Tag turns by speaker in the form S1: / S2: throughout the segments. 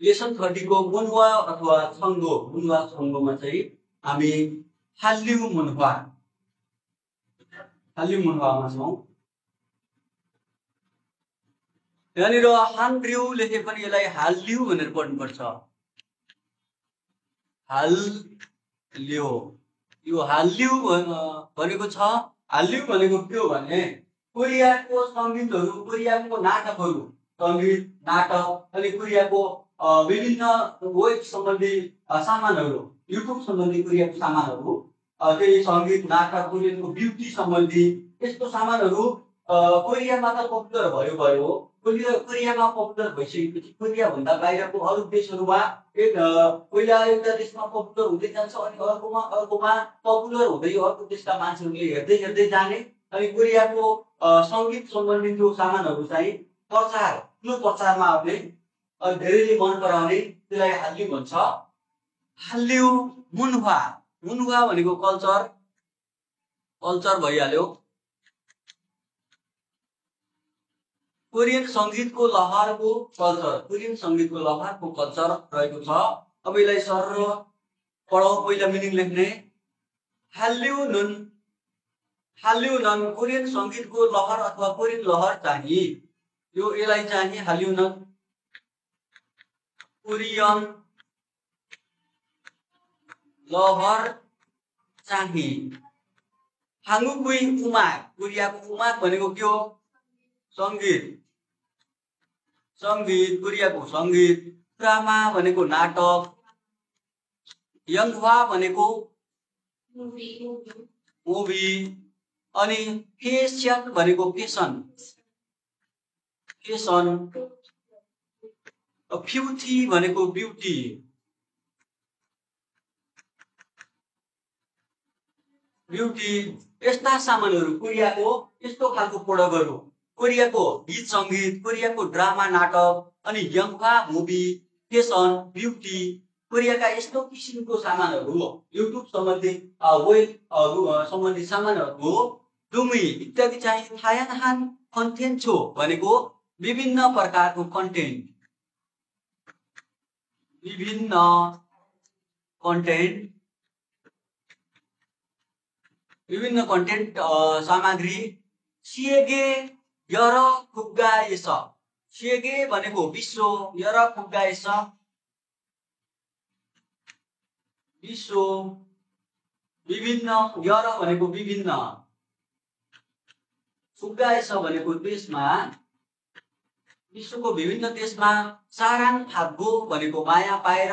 S1: Lesson 30 को मुनवा अथवा छंगो मुनवा छंगोमा चाहिँ हामी हाल्यु मुनवा मा छौं। यहाँनिर हान्ड्र्यु लेखे पनि यसलाई हाल्यु भनेर पढ्नुपर्छ। हाल्यो यो हाल्यु भनेको छ। हाल्यु भनेको के हो भने कोरियाको संगीतहरू, कोरियाको नाटकहरू, संगीत नाटक अनि कोरियाको विभिन्न वेब सम्बन्धी सामानहरू, युट्युब सम्बन्धी कोरियाको सामानहरू, त्यही संगीत नाटक कोरियाको ब्युटी सम्बन्धी यस्तो सामानहरू कोरियामा त पपुलर भयो। कोरियामा पपुलर भइसकेपछि कोरिया भन्दा बाहिरको अरू देशहरूमा पहिला एउटा देशमा पपुलर हुँदै जान्छ अनि अर्कोमा पपुलर हुँदै अर्को देशका मान्छेहरूले हेर्दै जाने अनि कोरियाको संगीत सम्बन्धी जो सामानहरू चाहिँ ठुलो प्रचारमा आउने अनि धेरैले मन पराउने त्यसलाई हाल्यु भन्छ। हाल्यु मुनवा भनेको कल्चर भइहाल्यो। कोरियन संगीतको लहरको कल्चर रहेको छ। अब यसलाई सर पढाउ पहिला मिनिङ लेख्ने। हाल्यु नन कोरियन संगीतको लहर अथवा कोरियन लहर चाहिँ यसलाई चाहिँ हाल्यु नन कोरियन लहर चाहिँ हांगुकुई उमाक कोरियाको उमाक भनेको के हो? संगीत कोरियाको संगीत। ड्रामा भनेको नाटक। यंगवा भनेको मुभी अनि फेसन भनेको फेसन। ब्युटी भनेको ब्युटी। यस्ता सामानहरू कोरियाको यस्तो खालको प्रोडक्टहरू, कोरियाको गीत संगीत, कोरियाको ड्रामा नाटक अनि यंगवा मुभी, फेसन, ब्युटी, कोरियाका यस्तो किसिमको सामानहरू, युट्युब सम्बन्धी वेब सम्बन्धी सामानहरू दुमी इत्यादि चाहिँ थायानहान कन्टेन्ट छो भनेको विभिन्न प्रकारको कन्टेन्ट सामग्री। सिएगे यर खुगाएस सिएगे भनेको विश्व, यर खुगाएस विश्व, विभिन्न, यर भनेको विभिन्न, खुगाएस भनेको देशमा, विश्वको विभिन्न देशमा। साराङ फागो भनेको माया पाएर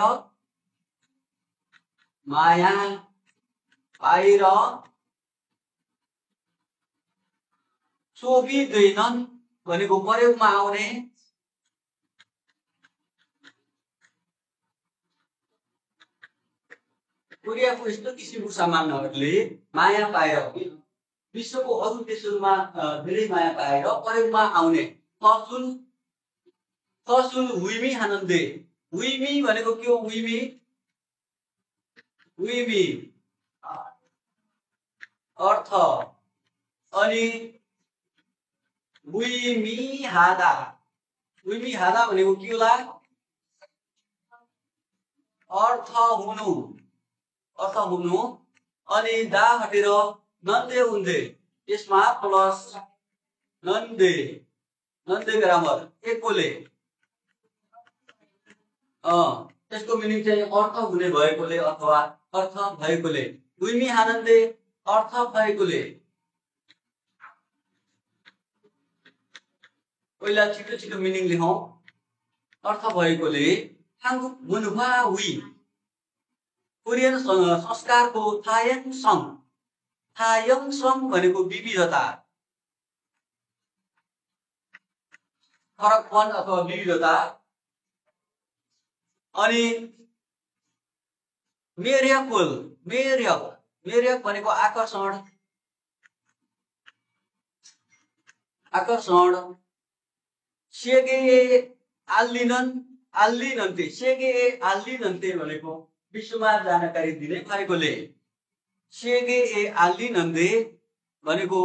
S1: सोभिदैनन् भनेको प्रयोगमा आउने। कोरियाको यस्तो किसिमको सामानहरूले माया पाएर विश्वको अरू देशहरूमा धेरै माया पाएर प्रयोगमा आउने। तसुल हुइमी हानन्दे हुइमी भनेको के हो? हुइमी अर्थ अनि हुइमी हादा भनेको के होला? अर्थ हुनु अनि दा हटेर नन्दे हुँदै यसमा प्लस नन्दे ग्रामर एकोले त्यसको मिनिङ चाहिँ अर्थ हुने भएकोले अथवा अर्थ भएकोले। हुइमी हानन्दे अर्थ भएकोले। पहिला छिटो मिनिङ लेखौं। अर्थ भएकोले हांगुक मुनवा हुई कोरियन संस्कारको थायङसङ भनेको विविधता, फरकपन अथवा विविधता। अनि मेर्यक भनेको आकर्षण। सेगे आल्लिनन्ते भनेको विश्वमा जानकारी दिने भएकोले। सेगे आल्लिनन्ते भनेको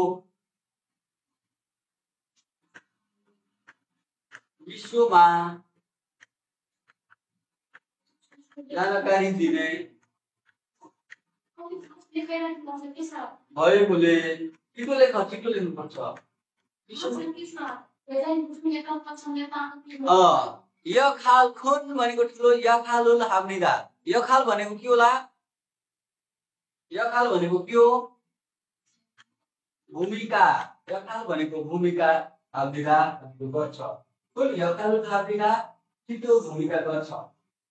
S1: विश्वमा जानकारी दिने भएकोले छिटो लेख्नुपर्छ। यखाल खुन भनेको ठुलो यखालुल हाम्निदा। यखाल भनेको के होला? यखाल भनेको के हो? भूमिका। यखाल भनेको भूमिका हाम्निदा गर्छ। कुन यखालुल हाम्निदा छिटो भूमिका गर्छ।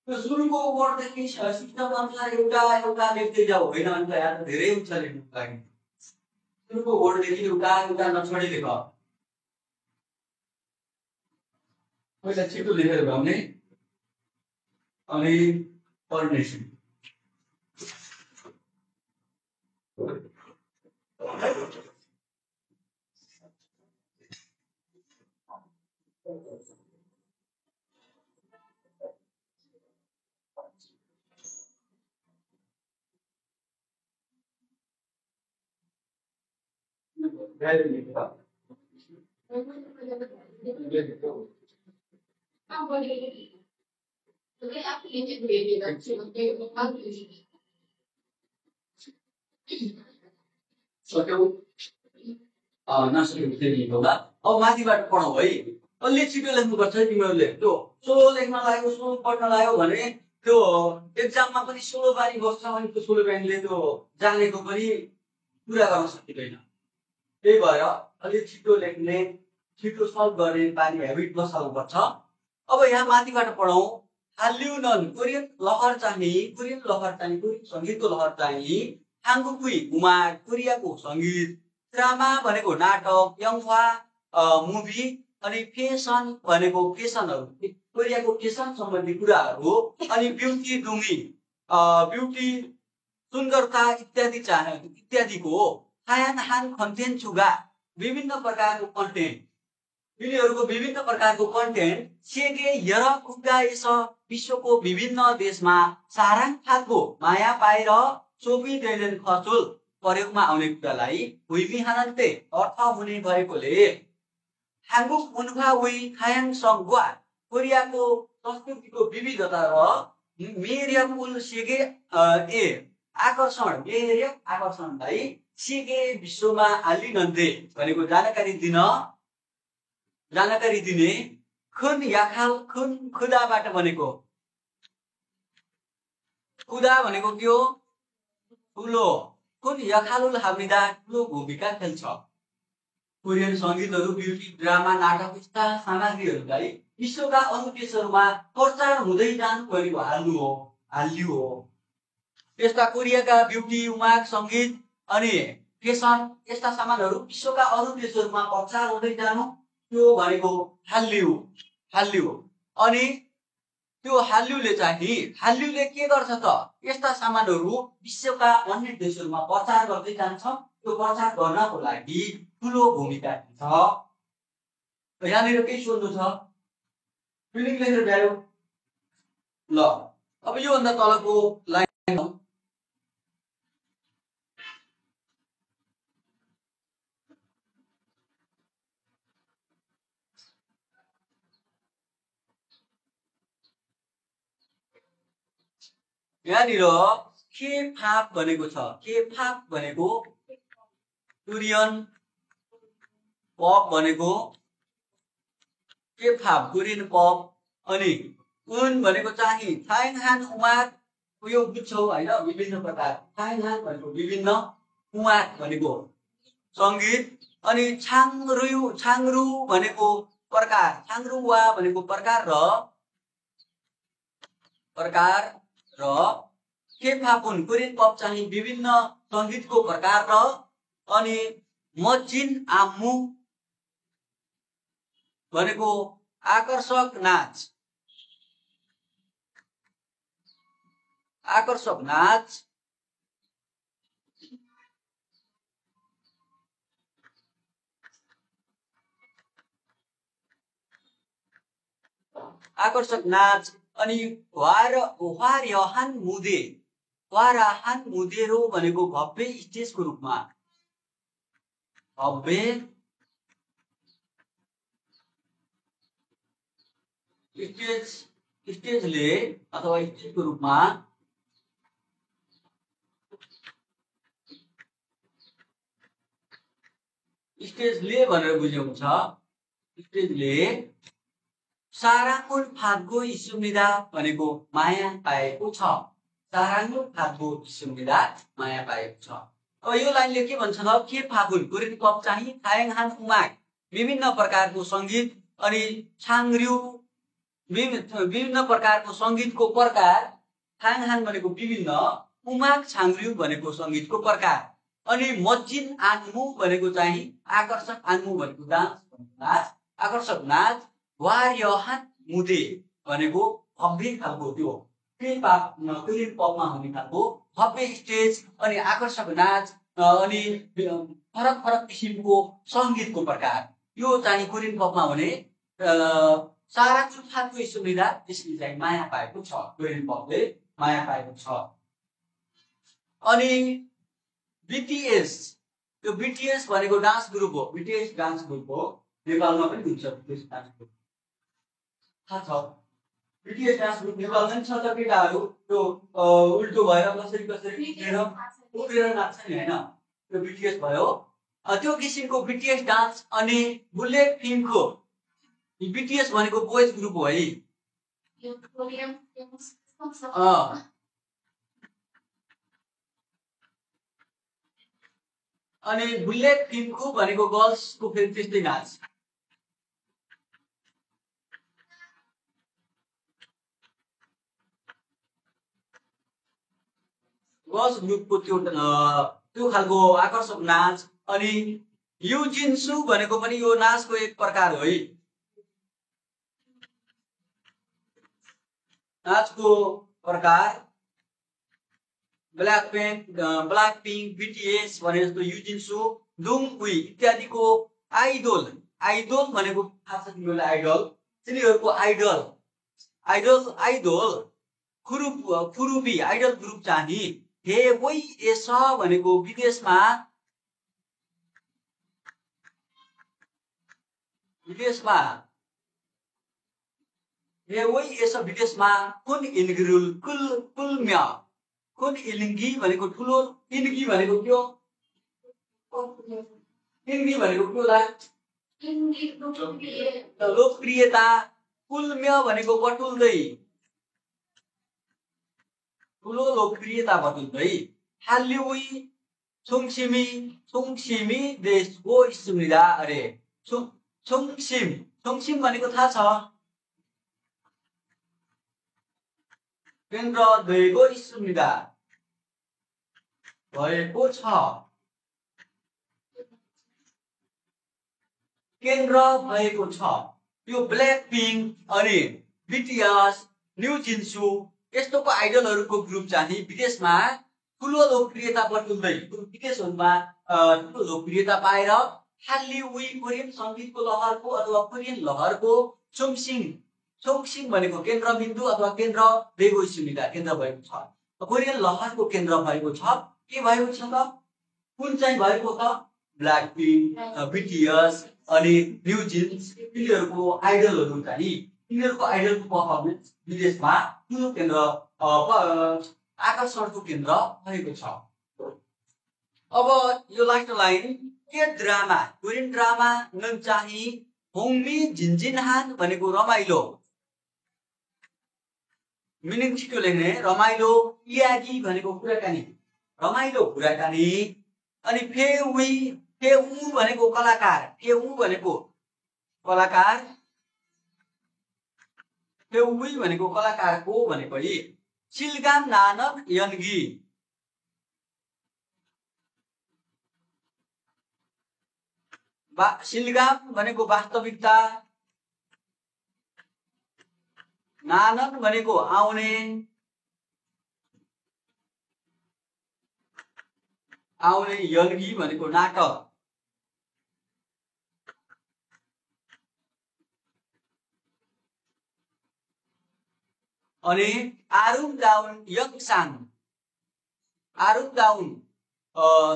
S1: त्यो सुरुको वर्डदेखि सिस्टम अनुसार एउटा लेख्दै जाऊ होइन भने त यहाँ धेरै हुन्छ लेख्नुको लागि। सुरुको वर्डदेखि एउटा नछोडी लेख। पहिला छिटो लेखेर भ्याउने अनि पढ्नेछु। नसकेला अब माथिबाट पढौँ है। अलि छिटो लेख्नुपर्छ तिमीहरूले। त्यो सोलो लेख्न लाग्यो, सोलो पढ्न लाग्यो भने त्यो एक्जाममा पनि सोलो बारी बस्छ भने त्यो सोलो बारीले त्यो जानेको पनि पुरा गर्न सकिँदैन। त्यही भएर अलि छिटो लेख्ने, छिटो सल्भ गर्ने बानी हेबिट बसाल्नुपर्छ। अब यहाँ माथिबाट पढौँ। हाल्युनन कोरियन लहर चाहिँ कोरियन सङ्गीतको लहर चाहिँ हाङ्गुकुई कुमार कोरियाको सङ्गीत, ड्रामा भनेको नाटक, यङफा मुभी अनि फेसन भनेको फेसनहरू कोरियाको फेसन सम्बन्धी कुराहरू अनि ब्युटी दुमी ब्युटी सुन्दरता इत्यादिको हान कन्टेन्ट छुगा विभिन्न प्रकारको कन्टेन्ट यिनीहरूको विभिन्न प्रकारको कन्टेन्ट सेगे यर कुगाएस विश्वको विभिन्न देशमा साराङ खालको माया पाएर सोपिँदैनन् खचुल प्रयोगमा आउने कुरालाई हुइबिहानन्ते अर्थ हुने भएकोले हाङ्गुक उन्फा उइ खायाङ सङ्गवा कोरियाको संस्कृतिको विविधता र मेर्याकुल सेगे आकर्षणलाई सेगे विश्वमा हालिनन्ते भनेको जानकारी दिने खुन याखाल खुन खुदाबाट बनेको। खुदा भनेको के हो? ठुलो। खुन यखालुल हाम्निदा ठुलो भूमिका खेल्छ। कोरियन सङ्गीतहरू, ब्युटी, ड्रामा, नाटक यस्ता सामग्रीहरूलाई विश्वका अरू देशहरूमा प्रचार हुँदै जानु भनेको हाल्यु हो। यस्ता कोरियाका ब्युटी, उमाग, सङ्गीत अनि फेसन यस्ता सामानहरू विश्वका अरू देशहरूमा प्रचार हुँदै जानु त्यो भनेको हाल्यु। अनि त्यो हाल्युले के गर्छ त? यस्ता सामानहरू विश्वका अन्य देशहरूमा प्रचार गर्दै जान्छ। त्यो प्रचार गर्नको लागि ठुलो भूमिका खेल्छ। यहाँनिर केही सोध्नु छ? फिलिङ लेखेर भ्यायो ल। अब योभन्दा तलको लाइन यहाँनिर के फाप भनेको छ। के फाप भनेको कोरियन पप भनेको के फाप कोरियन पप अनि उन भनेको चाहिँ थाइहान उमाग यो बुझ्छौ होइन विभिन्न प्रकार। थाइहान भनेको विभिन्न, उमाग भनेको सङ्गीत अनि छाङरु भनेको प्रकार, छाङरुवा भनेको प्रकार र केफापुन कोरियन पप चाहिँ विभिन्न सङ्गीतको प्रकार र अनि मजिन आमु भनेको आकर्षक नाच अनि वाराहान मुदेरो भनेको भव्य स्टेजको रूपमा भव्य स्टेज स्टेजले अथवा स्टेजको रूपमा स्टेजले भनेर बुझ्नुहुन्छ। स्टेजले साराङ्गुल फागो इस्युमिदा भनेको माया पाएको छ। साराङ्गुल फागो इस्युमिदा माया पाएको छ। अब यो लाइनले के भन्छ त के फागुन कोरियन पप चाहिँ थायङहान उमाग विभिन्न प्रकारको संगीत अनि छाङ्ग्र्यु विभिन्न प्रकारको संगीतको प्रकार थाङहान भनेको विभिन्न उमाग छाङ्ग्र्यु भनेको संगीतको प्रकार अनि मज्जिन आङ्मु भनेको चाहिँ आकर्षक आङ्मु भनेको नाच आकर्षक नाच वार्यहान मुदे भनेको भव्य खालको त्यो कोरियन पपमा हुने खालको भव्य स्टेज अनि आकर्षक नाच अनि फरक फरक किसिमको संगीतको प्रकार यो चाहिँ कोरियन पपमा हुने साराङ्गुल फागो इस्युमिदा त्यसले चाहिँ माया पाएको छ। कोरियन पपले माया पाएको छ। अनि बीटीएस यो बीटीएस भनेको डान्स ग्रुप हो। बीटीएस डान्स ग्रुप हो। नेपालमा पनि हुन्छ बीटीएस डान्स ग्रुप थाहा छ। बीटीएस डान्स ग्रुप नेपालमा पनि छ त केटाहरू त्यो उल्टो भएर कसरी उफ्रेर नाच्छ नि हैन त्यो बीटीएस भयो। त्यो किसिमको बीटीएस डान्स अनि बुलेट फिल्मको बीटीएस भनेको बोयज ग्रुप हो है। अनि बुलेट फिल्मको भनेको गर्ल्सको फेरि त्यस्तै नाच। गर्ल्स ग्रुपको त्यो खालको आकर्षक नाच अनि युजिन्सु भनेको पनि यो नाचको एक प्रकार हो है। नाचको प्रकार ब्ल्याक पिङ्क बीटीएस भने जस्तो युजिन्सु डुङउई इत्यादिको आइडल भनेको थाहा छ तिमीहरूलाई आइडल तिनीहरूको आइडल खुरुबी आइडल ग्रुप चाहिँ हे वइ एस भनेको विदेशमा हे वइ एस विदेशमा कुन इन्ग्रुल कुलम्या कुन इलिङ्गी भनेको ठुलो इन्गी भनेको के हो इन्गी भनेको के होला लोकप्रियता कुलम्य भनेको बटुल्दै ठुलो लोकप्रियता बटुल्दै हाल्युई छोङसिमी देशको इस्युमिदा अरे छोङसिम भनेको थाहा छ केन्द्र दुईको इस्युमिदा भएको छ। केन्द्र भएको छ। यो ब्ल्याक पिङ्क अनि बीटीएस न्युजिन्सु यस्तोको आइडलहरूको ग्रुप चाहिँ विदेशमा ठुलो लोकप्रियता बटुल्दै विदेशहरूमा ठुलो लोकप्रियता पाएर हाल्युई कोरियन सङ्गीतको लहरको अथवा कोरियन लहरको छोङसिम भनेको केन्द्रबिन्दु अथवा केन्द्र भएको इस्युमिदा केन्द्र भएको छ। कोरियन लहरको केन्द्र भएको छ। के भएको छ त कुन चाहिँ भएको त ब्ल्याक पिङ्क बीटीएस अनि न्युजिन्स यिनीहरूको आइडलहरू चाहिँ यिनीहरूको आइडलको पर्फर्मेन्स विदेशमा ठुलो केन्द्र आकर्षणको केन्द्र भएको छ। अब यो लास्ट लाइन के ड्रामा कोरियन ड्रामा नन चाहिँ होङमी जिन्जिनहान भनेको रमाइलो मिनिङ छिटो लेख्ने रमाइलो इयागी भनेको कुराकानी रमाइलो कुराकानी अनि फेउ भनेको कलाकार फेउई भनेको कलाकारको भनेपछि सिलगाम नानक यन्गी सिलगाम भनेको वास्तविकता नानक भनेको आउने यन्गी भनेको नाटक अनि आरुङ दाउन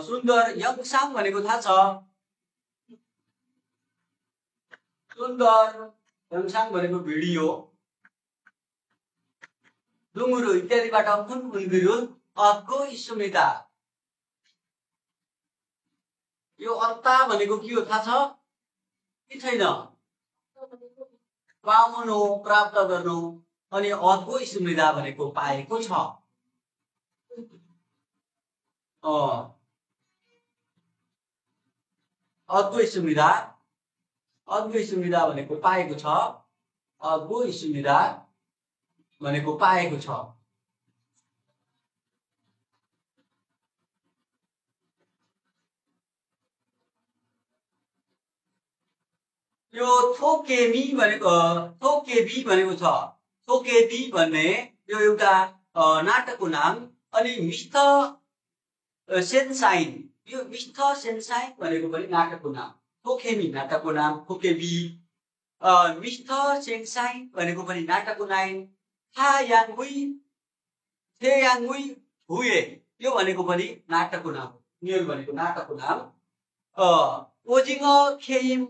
S1: सुन्दर यङसाङ भनेको थाहा छ सुन्दर यङसाङ भनेको भिडियो दुमुरु इत्यादिबाट कुन कुन विरुल अको स्मृता यो अत्ता भनेको के हो थाहा छ कि छैन पाउनु प्राप्त गर्नु अनि अको स्मृता भनेको पाएको छ अको स्मृता भनेको पाएको छ अको स्मृता भनेको पाएको छ यो थोकेमी भनेको छ थोकेबी भन्ने यो एउटा नाटकको नाम अनि मिस्टर सेन्साइन यो मिस्टर सेन्साइन भनेको पनि नाटकको नाम थोकेमी नाटकको नाम थोकेबी मिस्टर सेन्साइन भनेको पनि नाटकको नाम थेयाङ्गुई हुए यो भनेको पनि नाटकको नाम यिनीहरू भनेको नाटकको नाम ओजिङ खेम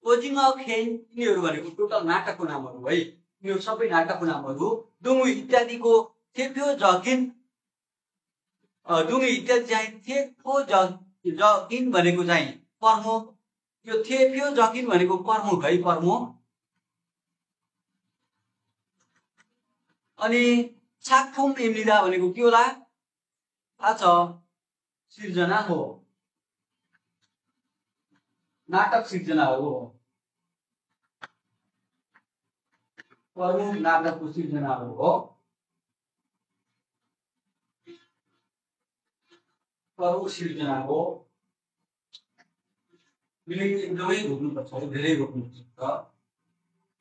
S1: यिनीहरू भनेको टोटल नाटकको नामहरू है यिनीहरू सबै नाटकको नामहरू दुङु इत्यादिको थेप्यो जगिन दुङु इत्यादि चाहिँ थेप्यो जगिन भनेको चाहिँ प्रमुख यो थेप्यो जगिन भनेको प्रमुख है प्रमुख अनि छाकफुम इम्लिदा भनेको के होला थाहा छ सिर्जना हो नाटक सिर्जना हो प्रमुख नाटकको सिर्जना हो प्रमुख सिर्जना हो एकदमै रोक्नुपर्छ धेरै रोक्नुपर्छ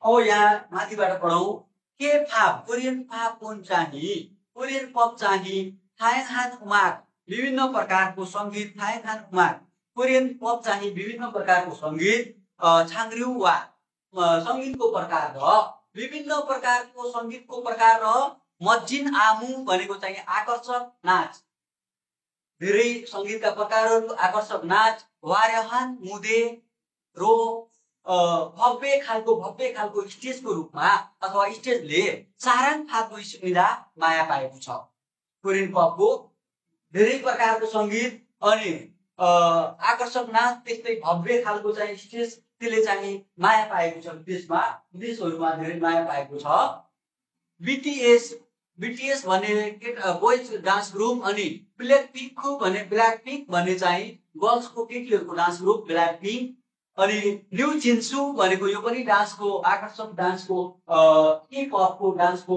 S1: अब यहाँ माथिबाट पढौँ के फाप कोरियन फाप कुन चाहिँ कोरियन पप चाहिँ थाइहान उमाग विभिन्न प्रकारको सङ्गीत थाइहान उमाग कोरियन पप चाहिँ विभिन्न प्रकारको सङ्गीत छाङ्ग्रिउ वा सङ्गीतको प्रकार र विभिन्न प्रकारको सङ्गीतको प्रकार र मज्जिन आमु भनेको चाहिँ आकर्षक नाच धेरै सङ्गीतका प्रकारहरू आकर्षक नाच वार्यहान मुदे रो भव्य खालको स्टेजको रूपमा अथवा स्टेजले साराङ फाल्को सुविधा माया पाएको छ कोरियन पपको धेरै प्रकारको सङ्गीत अनि आकर्षक नाच त्यस्तै भव्य खालको चाहिँ स्टेज त्यसले चाहिँ माया पाएको छ विदेशहरूमा धेरै माया पाएको छ बीटीएस भन्ने बोइज डान्स ग्रुप अनि ब्ल्याकपिङ्क भन्ने चाहिँ गर्ल्सको केटीहरूको डान्स ग्रुप ब्ल्याकपिङ्क अनि न्यू जिन्सु भनेको यो पनि डान्सको आकर्षक डान्सको के-पपको डान्सको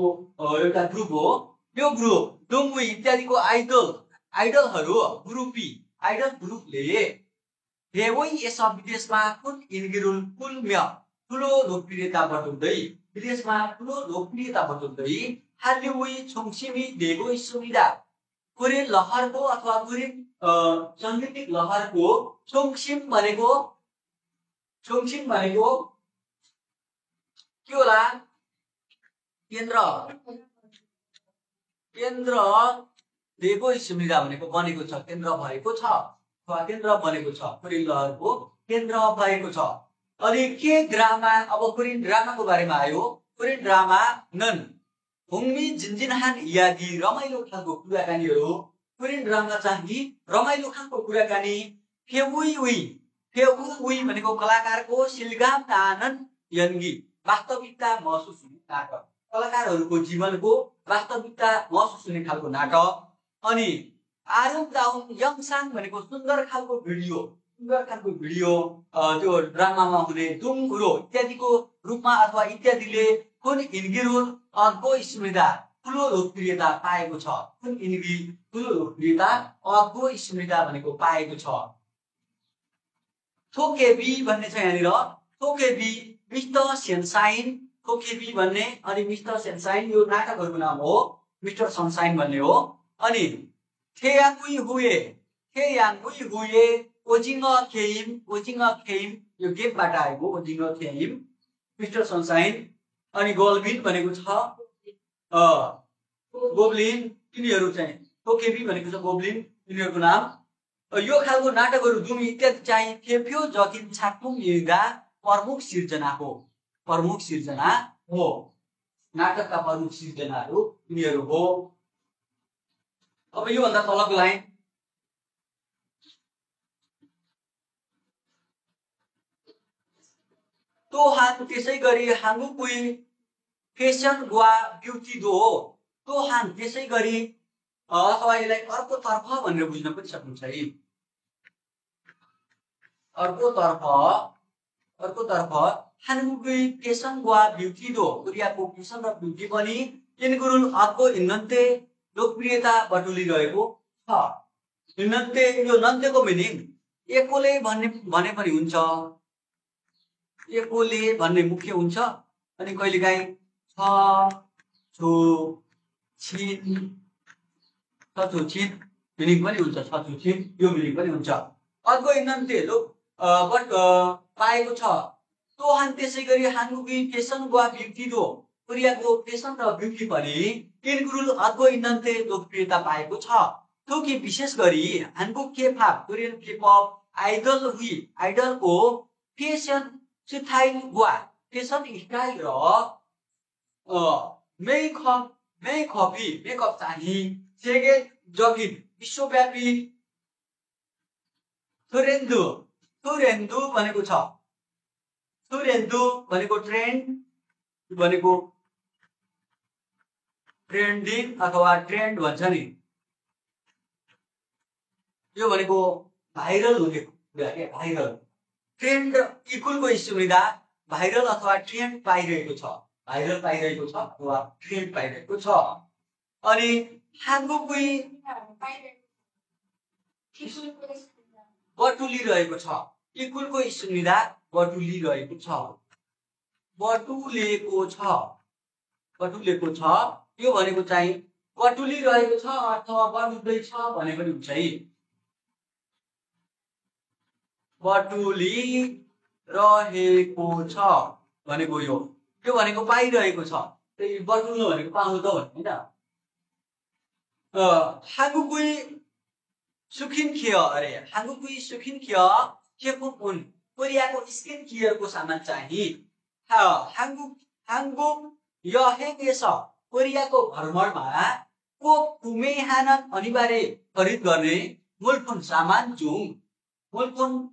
S1: एउटा ग्रुप हो यो ग्रुप डोङ्गु इत्यादिको आइडलहरू ग्रुपले देवै यस विदेशमा कुन इन्गिरुल कुलम्य ठुलो लोकप्रियता बटुल्दै हालिउई छोङसिमी देगो सुविधा कोरियन लहरको अथवा कोरियन साङ्गीतिक लहरको छोङसिम भनेको के होला केन्द्र दिएको सुविधा भनेको बनेको छ केन्द्र भएको छ अथवा केन्द्र बनेको छ कोरियन लहरको केन्द्र भएको छ अनि के ड्रामा अब कोरियन ड्रामाको बारेमा आयो कोरियन ड्रामा नन हुङ्मी जिन्जिनहान इयादी रमाइलो खालको कुराकानीहरू कोरियन ड्रामा चाहिँ रमाइलो खालको कुराकानी फेवुई भनेको कलाकारको सिलगाम नानन यन्गी वास्तविकता महसुस हुने नाटक कलाकारहरूको जीवनको वास्तविकता महसुस हुने खालको नाटक अनि आरुम दाउन यङसाङ भनेको सुन्दर खालको भिडियो त्यो ड्रामामा हुने दुङुरो इत्यादिको रूपमा अथवा इत्यादिले कुन इन्गिरुल अर्को स्मृता ठुलो लोकप्रियता पाएको छ कुन इन्गी ठुलो लोकप्रियता अर्को स्मृता भनेको पाएको छ थोकेबी भन्ने छ यहाँनिर थोकेबी मिस्टर सेन्साइन थोकेबी भन्ने अनि मिस्टर सेन्साइन यो नाटकहरूको नाम हो मिस्टर सनसाइन भन्ने हो अनि थेयाङ्गुई हुए ओजिङ खेइम यो गेमबाट आएको ओजिङ खेइम मिस्टर सनसाइन अनि गोल्बिन भनेको छ गोब्लिन तिनीहरू चाहिँ थोकेबी भनेको छ गोब्लिन तिनीहरूको नाम यो खालको नाटकहरू दुमी इत्यादि चाहिँ थेप्यो जकिन छाक्पुङ युगा प्रमुख सिर्जना हो नाटकका प्रमुख सिर्जनाहरू यिनीहरू हो। अब योभन्दा तलको लाइन तो हान त्यसै गरी हाङ्गुकुई फेसन वा ब्युटी दो हो। तो हान त्यसै गरी अथवा यसलाई अर्कोतर्फ भनेर बुझ्न पनि सक्नुहुन्छ है। अर्कोतर्फ हाङ्गुकुई फेसन वा ब्युटी दो कोरियाको फेसन र ब्युटी पनि इन्गुरुल अर्को इन्नन्ते लोकप्रियता बटुलिरहेको छ। इन्नन्ते यो नन्तेको मिनिङ एकोले भने पनि हुन्छ, एकोले भन्ने मुख्य हुन्छ अनि कहिलेकाहीँ छ छु छिन मिनिङ पनि हुन्छ, छ छु छिन यो मिनिङ पनि हुन्छ। अर्को इन्नन्ते पाएको छ। तो हान त्यसै गरी हाङ्गुकुई फेसन वा ब्युटी दो कोरियाको फेसन र ब्युटी पनि इन्गुरुल अर्को इन्नन्ते लोकप्रियता पाएको छ। जो कि विशेष गरी हाङ्गुक केपअप कोरियन केपअप आइडलको फेसन स्टाइल वा फेसन स्टाइल र मेकअप चाहिँ सेगे जगिन विश्वव्यापी थोरेन्दु भनेको छ। थोरेन्दु भनेको ट्रेन्ड भनेको ट्रेन्डिङ अथवा ट्रेन्ड भन्छ नि, यो भनेको भाइरल हुने कुरा के भाइरल ट्रेन्ड इक्वलको इस्युमिदा भाइरल अथवा ट्रेन्ड पाइरहेको छ, भाइरल पाइरहेको छ अथवा ट्रेन्ड पाइरहेको छ। अनि हाङ्गुकुई बटुलिरहेको छ, इक्वलको इस्युमिदा बटुलिरहेको छ, बटुलेको छ यो भनेको चाहिँ बटुलिरहेको छ अथवा बटुल्दैछ भने पनि हुन्छ है। बटुलिरहेको छ भनेको यो भनेको पाइरहेको छ, त्यही बटुल्नु भनेको पाउनु त भन्ने होइन। हाङ्गुकुई सुखिनखिय अरे हाङ्गुकुई सुखिनखिय केपुन कोरियाको स्किन केयरको सामान चाहिँ हाङ्गुक यहेकेस कोरियाको भ्रमणमा को कुमेहानन अनिवार्य खरिद गर्ने मुलफुन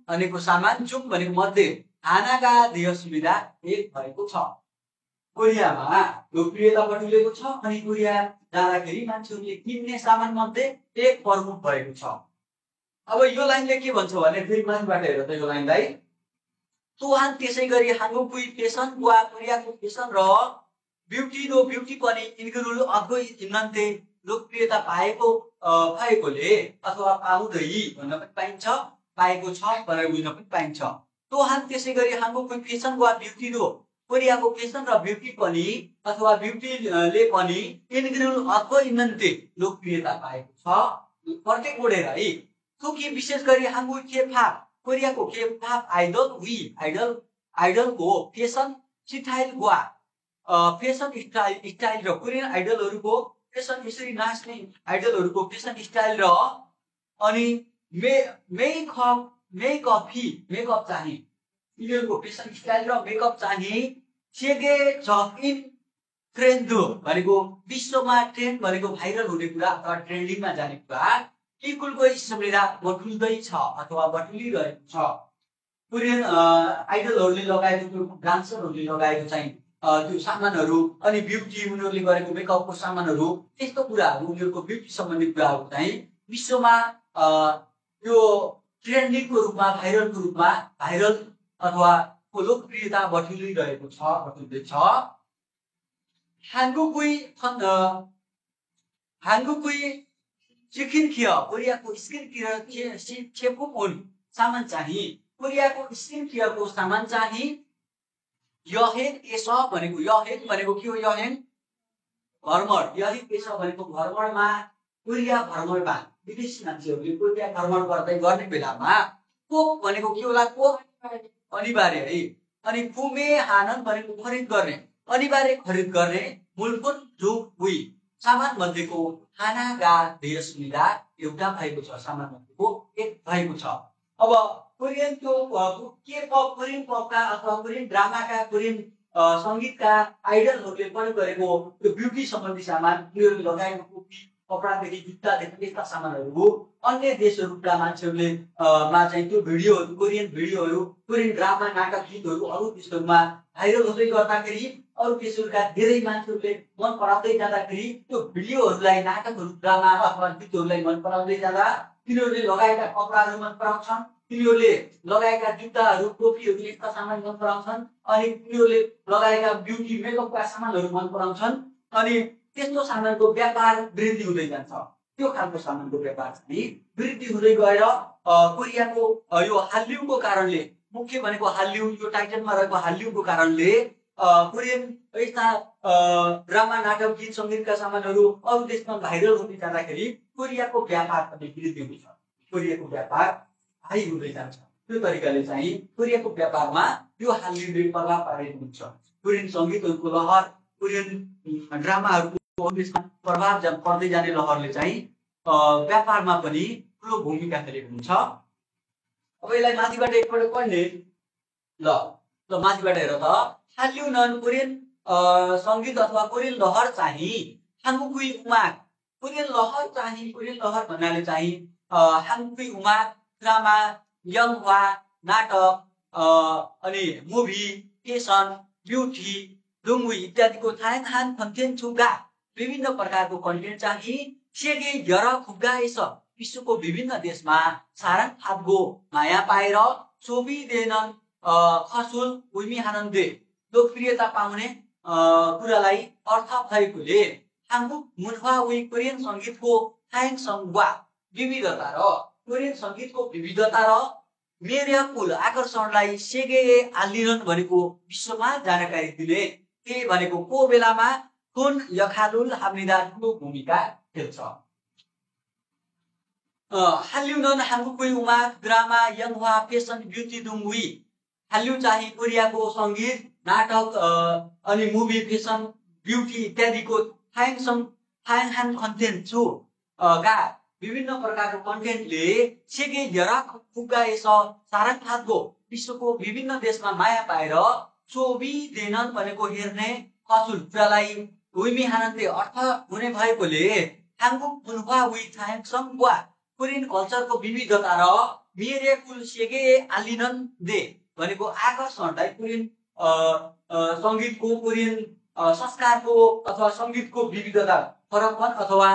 S1: भनेको सामान जुङ भनेको मध्ये हानागा देय सुविधा एक भएको छ। कोरियामा लोकप्रियता बटुलेको छ अनि कोरिया जाँदाखेरि मान्छेहरूले किन्ने सामान मध्ये एक प्रमुख भएको छ। अब यो लाइनले के भन्छ भने फेरि माथिबाट हेर त यो लाइनलाई तुहान त्यसै गरी हाङ्गुकुई फेसन वा कोरियाको फेसन र ब्युटी पनि इन्गुरुल अर्को इन्नन्ते लोकप्रियता पाएकोले अथवा पाउँदै भन्न पनि पाइन्छ, पाएको छ भनेर बुझ्न पनि पाइन्छ। तुहान त्यसै गरी हाङ्गुकुई फेसन वा ब्युटी दो कोरियाको फेसन र ब्युटी पनि अथवा ब्युटीले पनि इन्गुरुल अर्को इन्नन्ते लोकप्रियता पाएको छ। प्रत्येक बोडेर है कि विशेष गरी हाङ्गुक केपअप कोरियाको केपअप आइडलको फेसन स्टाइल वा फेसन स्टाइल र कोरियन आइडलहरूको फेसन यसरी नाच्ने आइडलहरूको फेसन स्टाइल र अनि मेकअप चाहिँ यिनीहरूको फेसन स्टाइल र मेकअप चाहिँ सेगे जकिन ट्रेन्ड भनेको विश्वमा ट्रेन्ड भनेको भाइरल हुने कुरा अथवा ट्रेन्डिङमा जाने कुरा इक्वलको इस्युमिदा बटुल्दैछ अथवा बटुलिरहेको छ। कोरियन आइडलहरूले लगाएको त्यो डान्सरहरूले लगाएको चाहिँ त्यो सामानहरू अनि ब्युटी उनीहरूले गरेको मेकअपको सामानहरू त्यस्तो कुराहरू उनीहरूको ब्युटी सम्बन्धी कुराहरू चाहिँ विश्वमा यो ट्रेन्डिङको रूपमा भाइरल अथवा लोकप्रियता बटुलिरहेको छ, बटुल्दैछ। हाङ्गुकुई चिकिनखिय कोरियाको स्किन केयर छेपुन सामान चाहिँ कोरियाको स्किन केयरको सामान चाहिँ यहेन एस भनेको के हो यहेन भ्रमण भनेको भ्रमणमा कोरिया भ्रमणमा विदेशी मान्छेहरूले कोरिया भ्रमण गर्ने बेलामा कोप भनेको के होला कोप अनिवार्य है अनि कुमे हानन भनेको अनिवार्य खरिद गर्ने मुलपुन जो हुई सामान मध्येको हानागा धेर सुविधा एउटा भएको छ, सामान मध्येको एक भएको छ। अब कोरियन कोरियन पपका अथवा कोरियन ड्रामाका कोरियन सङ्गीतका आइडलहरूले प्रयोग गरेको त्यो ब्युटी सम्बन्धी सामान, उनीहरूले लगाएको टोपी, कपडादेखि जुत्तादेखि यस्ता सामानहरू हो। अन्य देशहरूका मान्छेहरूले मा चाहिँ त्यो भिडियोहरू, कोरियन भिडियोहरू, कोरियन ड्रामा, नाटक, गीतहरू अरू देशहरूमा भाइरल हुँदै गर्दाखेरि अरू देशहरूका धेरै मान्छेहरूले मन पराउँदै जाँदाखेरि त्यो भिडियोहरूलाई, नाटकहरू, ड्रामा अथवा गीतहरूलाई मन पराउँदै जाँदा तिनीहरूले लगाएका कपडाहरू मन पराउँछन्, तिनीहरूले लगाएका जुत्ताहरू, टोपीहरू, यस्ता सामान मन पराउँछन्, अनि तिनीहरूले लगाएका ब्युटी मेकअपका सामानहरू मन पराउँछन्। अनि त्यस्तो सामानको व्यापार वृद्धि हुँदै जान्छ। त्यो खालको सामानको व्यापार चाहिँ वृद्धि हुँदै गएर कोरियाको यो हाल्युको कारणले, मुख्य भनेको हाल्यु, यो टाइटनमा रहेको हाल्युको कारणले कोरियन यस्ता ड्रामा, नाटक, गीत, सङ्गीतका सामानहरू अरू देशमा भाइरल हुँदै जाँदाखेरि कोरियाको व्यापार पनि वृद्धि हुन्छ, कोरियाको व्यापार हाई हुँदै जान्छ। त्यो तरिकाले चाहिँ कोरियाको व्यापारमा यो हाल्युले प्रभाव पारेको हुन्छ। कोरियन सङ्गीतहरूको लहर, कोरियन ड्रामाहरूको प्रभाव पर्दै जाने लहरले चाहिँ व्यापारमा पनि ठुलो भूमिका खेलेको हुन्छ। अब यसलाई माथिबाट एकपल्ट पढ्ने ल माथिबाट हेर त। हाल्यु नन कोरियन सङ्गीत अथवा कोरियन लहर चाहिँ हाङ्गुकुई उमाग, कोरियन लहर चाहिँ, कोरियन लहर भन्नाले चाहिँ हाङ्गुकुई उमाग, ड्रामा, यङवा, नाटक, अनि मुभी, फेसन, ब्युटी, डुङ्गुई इत्यादिको थायङहान कन्टेन्ट छुगा विभिन्न प्रकारको कन्टेन्ट चाहिँ सेगे यर खुगाएछ विश्वको विभिन्न देशमा सारङ फागो माया पाएर सोभिदेनन खसुल उइमिहानन्दे लोकप्रियता पाउने कुरालाई अर्थ भएकोले हाङ्गुक मुन्वा उइ कोरियन सङ्गीतको थायङ सङ्गवा विविधता र कोरियन सङ्गीतको विविधता र मेरियाकुल आकर्षणलाई सेगे आलिनन भनेको विश्वमा जानकारी दिने के भनेको को बेलामा कुन यखालुल हाम्निदा ठुलो भूमिका खेल्छ। हाल्युनन हाङ्गुकुई उमा, ड्रामा, यङवा, फेसन, ब्युटी, डुङ्गुई। हाल्यु चाहिँ कोरियाको सङ्गीत, नाटक, अनि मुभी, फेसन, ब्युटी इत्यादिको थायङहान कन्टेन्ट छु का विभिन्न प्रकारको कन्टेन्टले सेगे यरा खुगाएछ सारङ फागो विश्वको विभिन्न देशमा माया पाएर सोभिदेनन भनेको हेर्ने खसुल कुरालाई उइमिहानन्दे अर्थ हुने भएकोले हाङ्गुक मुन्वा उइ थायङ सङ्गवा कोरियन कल्चरको विविधता र मेरियाकुल सेगे आलिनन दे भनेको आकर्षणलाई, कोरियन सङ्गीतको, कोरियन संस्कारको अथवा सङ्गीतको विविधता, फरकपन अथवा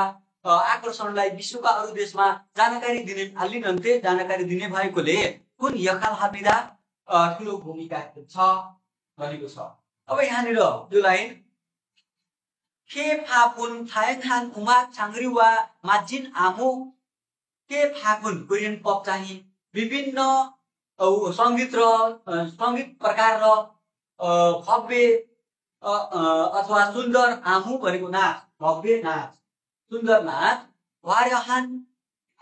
S1: आकर्षणलाई विश्वका अरू देशमा जानकारी दिने, आलिनन्ते जानकारी दिने भएकोले कुन यखाल हामिदा ठुलो भूमिका खेल्छ भनेको छ। अब यहाँनिर यो लाइन के फापुन थायङहान उमा छाङ्ग्रिवा माजिन आमु के फागुन कोरियन पप चाहिँ विभिन्न सङ्गीत र सङ्गीत प्रकार र भव्य अथवा सुन्दर आमु भनेको नाच, भव्य नाच, सुन्दर नाच, वार्यहान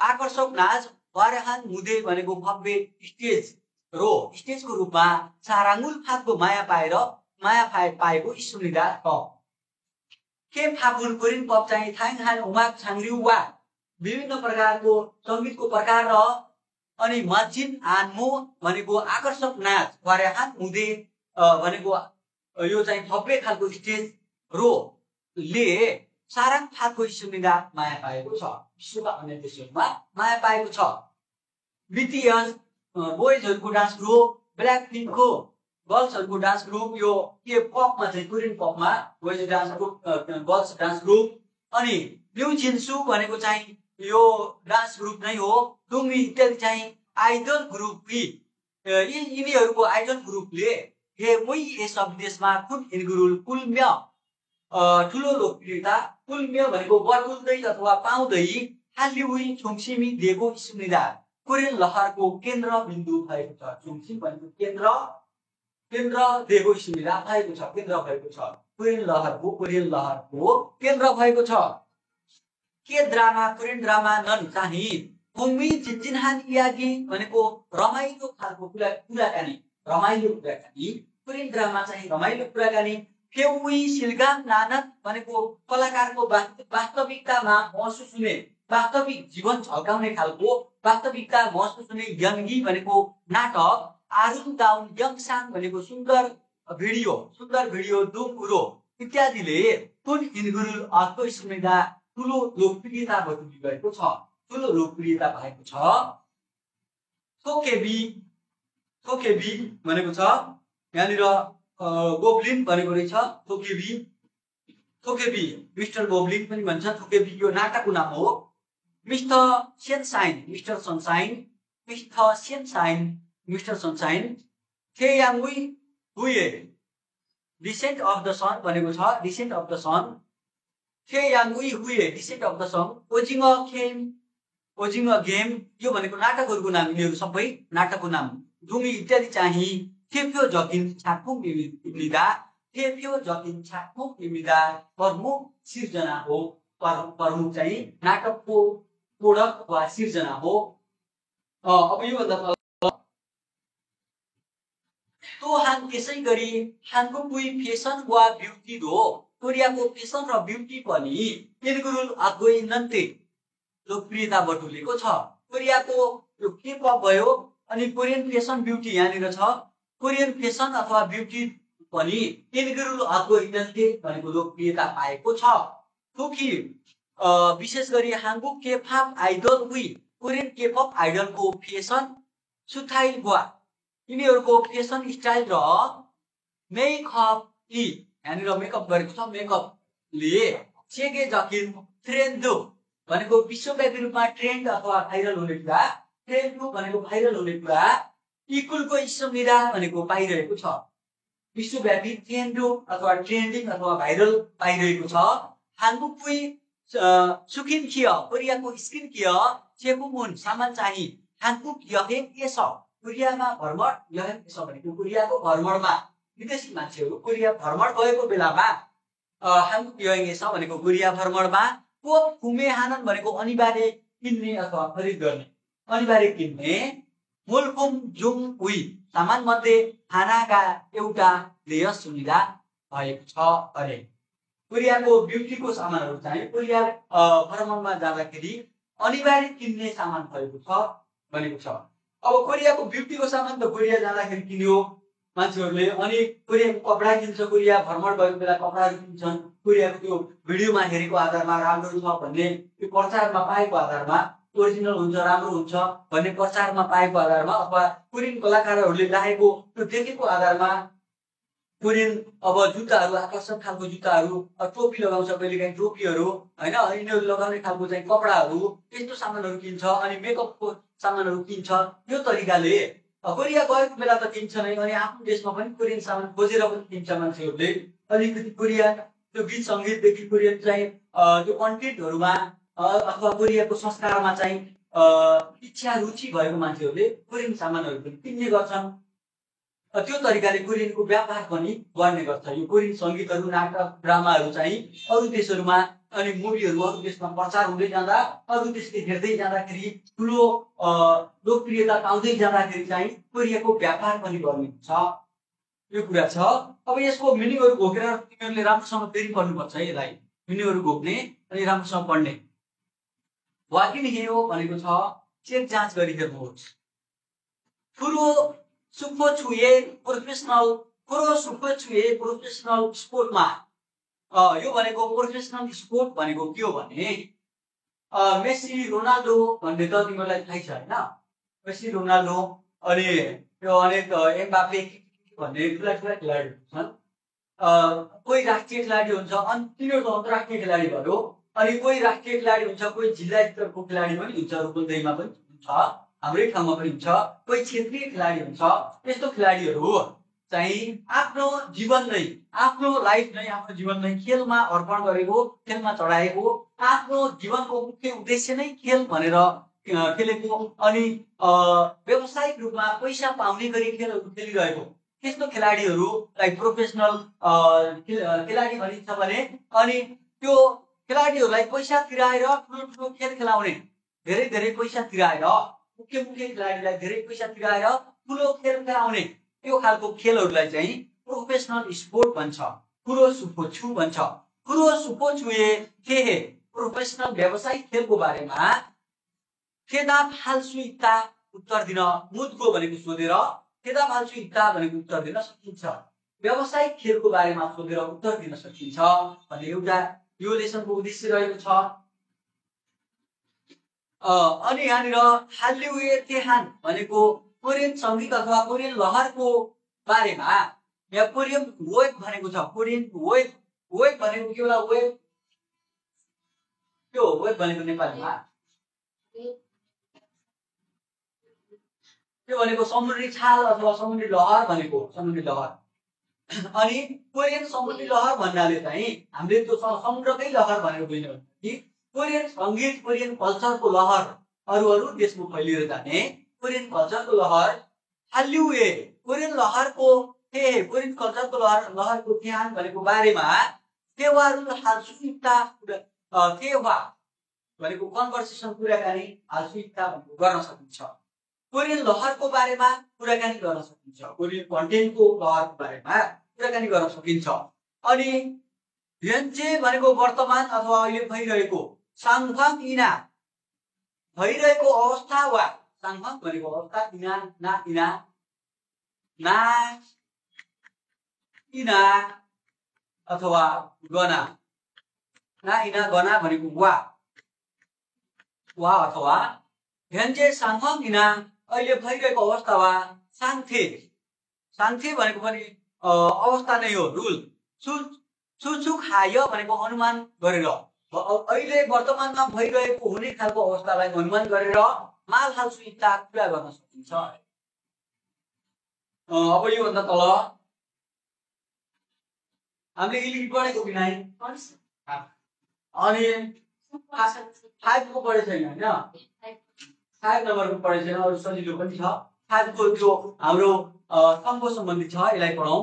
S1: आकर्षक नाच, वार्यहान मुदे भनेको भव्य स्टेज रो स्टेजको रूपमा साराङ्गुल फागको माया पाएको सुनिदा छ। के फागुन कोरियन पप चाहिँ थाङहान उमाग छाङ्ग्रिवा विभिन्न प्रकारको सङ्गीतको प्रकार र अनि मजिन आनमो भनेको आकर्षक नाच, वार्यहान मुदे भनेको यो चाहिँ भव्य खालको स्टेज रो ले सारङ फागको सुनिदा माया पाएको छ, विश्वका अन्य देशहरूमा माया पाएको छ। बीटीएस बोइजहरूको डान्स ग्रुप, ब्ल्याक पिङ्कको गर्ल्सहरूको डान्स ग्रुप, यो के पपमा चाहिँ कोरियन पपमा boys dance group, girls dance group, अनि न्यू जिन्सु भनेको चाहिँ यो डान्स ग्रुप नै हो। डुङ्गी इत्यादि चाहिँ आइडल ग्रुप यिनीहरूको आइडल ग्रुपले सब देशमा कुन इन्गुरुल कुल्म्य ठुलो लोकप्रियता, कुल्म्य भनेको बटुल्दै अथवा पाउँदै हाल्युई छोङसिमी दिएको सुनिदा कोरियन लहरको केन्द्र बिन्दु भएको छ। छोङसिम भनेको केन्द्र दिएको सुनिदा भएको छ, केन्द्र भएको छ, कोरियन लहरको केन्द्र भएको छ। के ड्रामा कोरियन ड्रामा नन चाहिँ होमी जिन्जिनहान यागी भनेको रमाइलो खालको कुराकानी, रमाइलो कुराकानी, कोरियन ड्रामा चाहिँ रमाइलो कुराकानी। फेउई सिलगाम नानक भनेको कलाकारको वास्तविकतामा महसुस हुने, वास्तविक जीवन झल्काउने खालको वास्तविकता महसुस हुने। यङ्गी भनेको नाटक, आरुन दाउन यङसाङ भनेको सुन्दर भिडियो सुन्दर भिडियो दुकुरो इत्यादिले कुन इनगुरुल अर्को स्मृतिमा ठुलो लोकप्रियता बटुली गएको छ ठुलो लोकप्रियता भएको छ थोकेबी भनेको छ यहाँनिर गोब्लिन भनेको रहेछ थोकेबी मिस्टर गोब्लिन पनि भन्छ थोकेबी यो नाटकको नाम हो मिस्टर सनसाइन हुए डिसेन्ट अफ द सन भनेको छ डिसेन्ट अफ द सन हुए descent of the sun Ojing game यो भनेको नाटकहरूको नाम यिनीहरू सबै नाटकको नाम दुमी इत्यादि चाहिँ थेप्यो जकिन छाकमुक निमिदा प्रमुख सिर्जना हो प्रमुख चाहिँ नाटकको प्रोडक्ट वा सिर्जना हो अब यो भन्दा तो हान त्यसै गरी हानकुई फेसन वा ब्युटी दो कोरियाको फेसन र ब्युटी पनि इनगुरुल आगोइ नन्ते लोकप्रियता बटुलेको छ कोरियाको यो के-पप भयो अनि कोरियन फेसन ब्युटी यहाँनिर छ कोरियन फेसन अथवा ब्युटी पनि इनगुरुल आगोइ नन्ते भनेको लोकप्रियता पाएको छ थोकी विशेष गरी हांगुक के-पप आइडल हुई कोरियन के-पप आइडलको फेसन सुथाइल भुवा यिनीहरूको फेसन स्टाइल र मेकअप यहाँनिर मेकअप गरेको छ मेकअपले सेगे जकिन ट्रेन्ड भनेको विश्वव्यापी रूपमा ट्रेन्ड अथवा भाइरल हुने कुरा ट्रेन्ड भनेको भाइरल हुने कुरा इकुलको इस्समिरा भनेको पाइरहेको छ विश्वव्यापी ट्रेन्ड अथवा ट्रेन्डिङ अथवा भाइरल पाइरहेको छ हांगुकुई सुकिन किय कोरियाको स्किन किय चेपुमुन सामान चाहिँ हांगुक यहेन एस कोरियामा भ्रमण यहेन एस भनेको कोरियाको भ्रमणमा विदेशी मान्छेहरू कोरिया भ्रमण गएको बेलामा हांगुक यहेन एस भनेको कोरिया भ्रमणमा को फुमे हानन भनेको अनिवार्य किन्ने अथवा खरिद गर्ने अनिवार्य किन्ने मुलकुम जुङ उई सामान मध्ये खानाका एउटा देय सुविधा भएको छ अरे कोरियाको ब्युटीको सामानहरू चाहिँ कोरिया भ्रमणमा जाँदाखेरि अनिवार्य किन्ने सामान भएको छ भनेको छ अब कोरियाको ब्युटीको सामान त कोरिया जाँदाखेरि किन्यो मान्छेहरूले अनि कोरियाको कपडा किन्छ कोरिया भ्रमण भएको बेला कपडाहरू किन्छन् कोरियाको त्यो भिडियोमा हेरेको आधारमा राम्रो छ भन्ने त्यो प्रचारमा पाएको आधारमा ओरिजिनल हुन्छ राम्रो हुन्छ भन्ने प्रचारमा पाएको आधारमा अथवा कोरियन कलाकारहरूले राखेको त्यो देखेको आधारमा कोरियन अब जुत्ताहरू आकर्षक खालको जुत्ताहरू टोपी लगाउँछ कहिलेकाहीँ टोपीहरू हैन यिनीहरू लगाउने खालको चाहिँ कपडाहरू यस्तो सामानहरू किन्छ अनि मेकअपको सामानहरू किन्छ यो तरिकाले कोरिया गएको बेला त किन्छ नै अनि आफ्नो देशमा पनि कोरियन सामान खोजेर पनि किन्छ मान्छेहरूले अलिकति कोरिया त्यो गीत सङ्गीतदेखि कोरियन चाहिँ त्यो कन्टेन्टहरूमा अथवा कोरियाको संस्कारमा चाहिँ इच्छा रुचि भएको मान्छेहरूले कोरियन सामानहरू पनि किन्ने गर्छन् त्यो तरिकाले कोरियनको व्यापार पनि गर्ने गर्छ यो कोरियन सङ्गीतहरू नाटक ड्रामाहरू चाहिँ अरू देशहरूमा अनि मुभीहरू अरू देशमा प्रचार हुँदै जाँदा अरू देशले हेर्दै जाँदाखेरि ठुलो लोकप्रियता पाउँदै जाँदाखेरि चाहिँ कोरियाको व्यापार पनि गर्ने छ यो कुरा छ अब यसको मिनिङहरू घोकेर तिमीहरूले राम्रोसँग फेरि पढ्नुपर्छ है यसलाई मिनिङहरू घोक्ने अनि राम्रोसँग पढ्ने वाकिन हेयो भनेको छ चेक जाँच गरी हेर्नुहोस् फुरो सुपो छुए प्रोफेसनल स्पोर्टमा यो भनेको प्रोफेसनल स्पोर्ट भनेको के हो भने मेसी रोनाल्डो भन्ने त तिमीहरूलाई थाहै छ हैन मेसी रोनाल्डो अनि यो अनेक एम्बापे भन्ने ठुला ठुला खेलाडीहरू छन् कोही राष्ट्रिय खेलाडी हुन्छ अनि तिनीहरू त अन्तर्राष्ट्रिय खेलाडी भयो अनि कोही राष्ट्रिय खेलाडी हुन्छ कोही जिल्ला स्तरको खेलाडी पनि हुन्छ रुकुलदैमा पनि हुन्छ हाम्रै ठाउँमा पनि हुन्छ कोही क्षेत्रीय खेलाडी हुन्छ यस्तो खेलाडीहरू चाहिँ आफ्नो जीवन नै आफ्नो लाइफ नै आफ्नो जीवन नै खेलमा अर्पण गरेको खेलमा चढाएको आफ्नो जीवनको मुख्य उद्देश्य नै खेल भनेर खेलेको अनि व्यावसायिक रूपमा पैसा पाउने गरी खेलहरू खेलिरहेको त्यस्तो खेलाडीहरूलाई प्रोफेसनल खेलाडी भनिन्छ भने अनि त्यो खेलाडीहरूलाई पैसा तिराएर ठुलो ठुलो खेल खेलाउने धेरै धेरै पैसा तिराएर मुख्य खेलाडीलाई धेरै पैसा तिराएर ठुलो खेल खेलाउने त्यो खालको खेलहरूलाई चाहिँ प्रोफेसनल स्पोर्ट भन्छ कुरो सुपोछु भन्छ कुरो सुपोछुए के प्रोफेसनल व्यावसायिक खेलको बारेमा खेदा फाल्सु इत्ता उत्तर दिन मुदको भनेको सोधेर खेदा फाल्सु इत्ता भनेको उत्तर दिन सकिन्छ व्यावसायिक खेलको बारेमा सोधेर उत्तर दिन सकिन्छ भन्ने एउटा यो लेसनको उद्देश्य रहेको छ। अनि यहाँनिर हाल्युए तेहान भनेको कोरियन सङ्गीत अथवा कोरियन लहरको बारेमा या कोरियन वेब भनेको छ। कोरियन वेब भनेको के होला? वेब त्यो वेब भनेको नेपालीमा त्यो भनेको समुद्री छाल अथवा समुद्री लहर भनेको समुद्री लहर। अनि कोरियन समुद्री लहर भन्नाले चाहिँ हामीले त्यो समुद्रकै लहर भनेर बुझ्यौँ कि कोरियन सङ्गीत कोरियन कल्चरको लहर अरू देशमा फैलिएर जाने कोरियन कल्चरको लहर हाल्युए कोरियन लहरको कोरियन कल्चरको लहरको ध्यान भनेको बारेमा टेवारुल हाल्सुइता टेवा भनेको कन्भर्सेसन कुराकानी हाल्सुइता भनेको गर्न सकिन्छ। कोरियन लहरको बारेमा कुराकानी गर्न सकिन्छ। कोरियन कन्टेन्टको लहरको बारेमा कुराकानी गर्न सकिन्छ। अनि यन्चे भनेको वर्तमान अथवा अहिले भइरहेको साङफाङ इना भइरहेको अवस्था वा साङफाङ भनेको अवस्था इना ना इना ना इना अथवा गना ना इना गना भनेको वा अथवा यन्चे साङफाङ इना अहिले भइरहेको अवस्था वा साङथे भनेको पनि अवस्था नै हो। रुल सुचुक हाय भनेको अनुमान गरेर अहिले वर्तमानमा भइरहेको हुने खालको अवस्थालाई अनुमान गरेर माल हाल्सुइता कुरा गर्न सकिन्छ। अब यो भन्दा तल हामीले इलिट पढेको कि नै अनि 5 को पढे छैन हैन 5 नम्बरको पढे छैन अरु सजिलो पनि छ। 5 को त्यो हाम्रो सँगको सम्बन्धित छ यसलाई पढौं।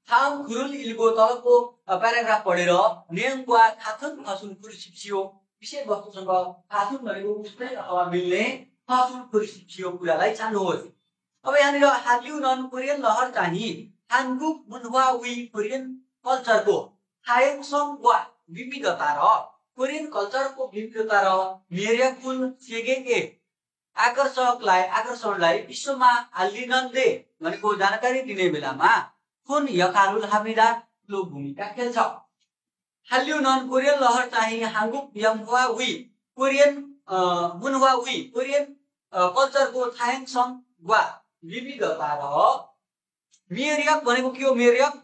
S1: थाम खुरुल इलको तलको प्याराग्राफ पढेर नेङवा खाथुन फसुन पुरुसिप्सियो विषय वस्तुसँग खाथुन भनेको उस्तै अथवा मिल्ने फसुन पुरुसिप्सियो कुरालाई छान्नुहोस्। अब यहाँनिर हाल्यु नन कोरियन लहर चाहिँ हानगुक मुनवा वी कोरियन कल्चरको हायङसङ वा विविधता र कोरियन कल्चरको विविधता र मेर्याकुल सेगेगे आकर्षणलाई विश्वमा हालिनन्दे भनेको जानकारी दिने बेलामा कुन यकारुल हामिदा ठुलो भूमिका खेल्छ। हाल्यु नन कोरियन लहर चाहिँ हांगुक यमवा वी कोरियन मुनवा वी कोरियन कल्चरको थायङसङ वा विविधता र मेर्याक भनेको के हो? मेर्याक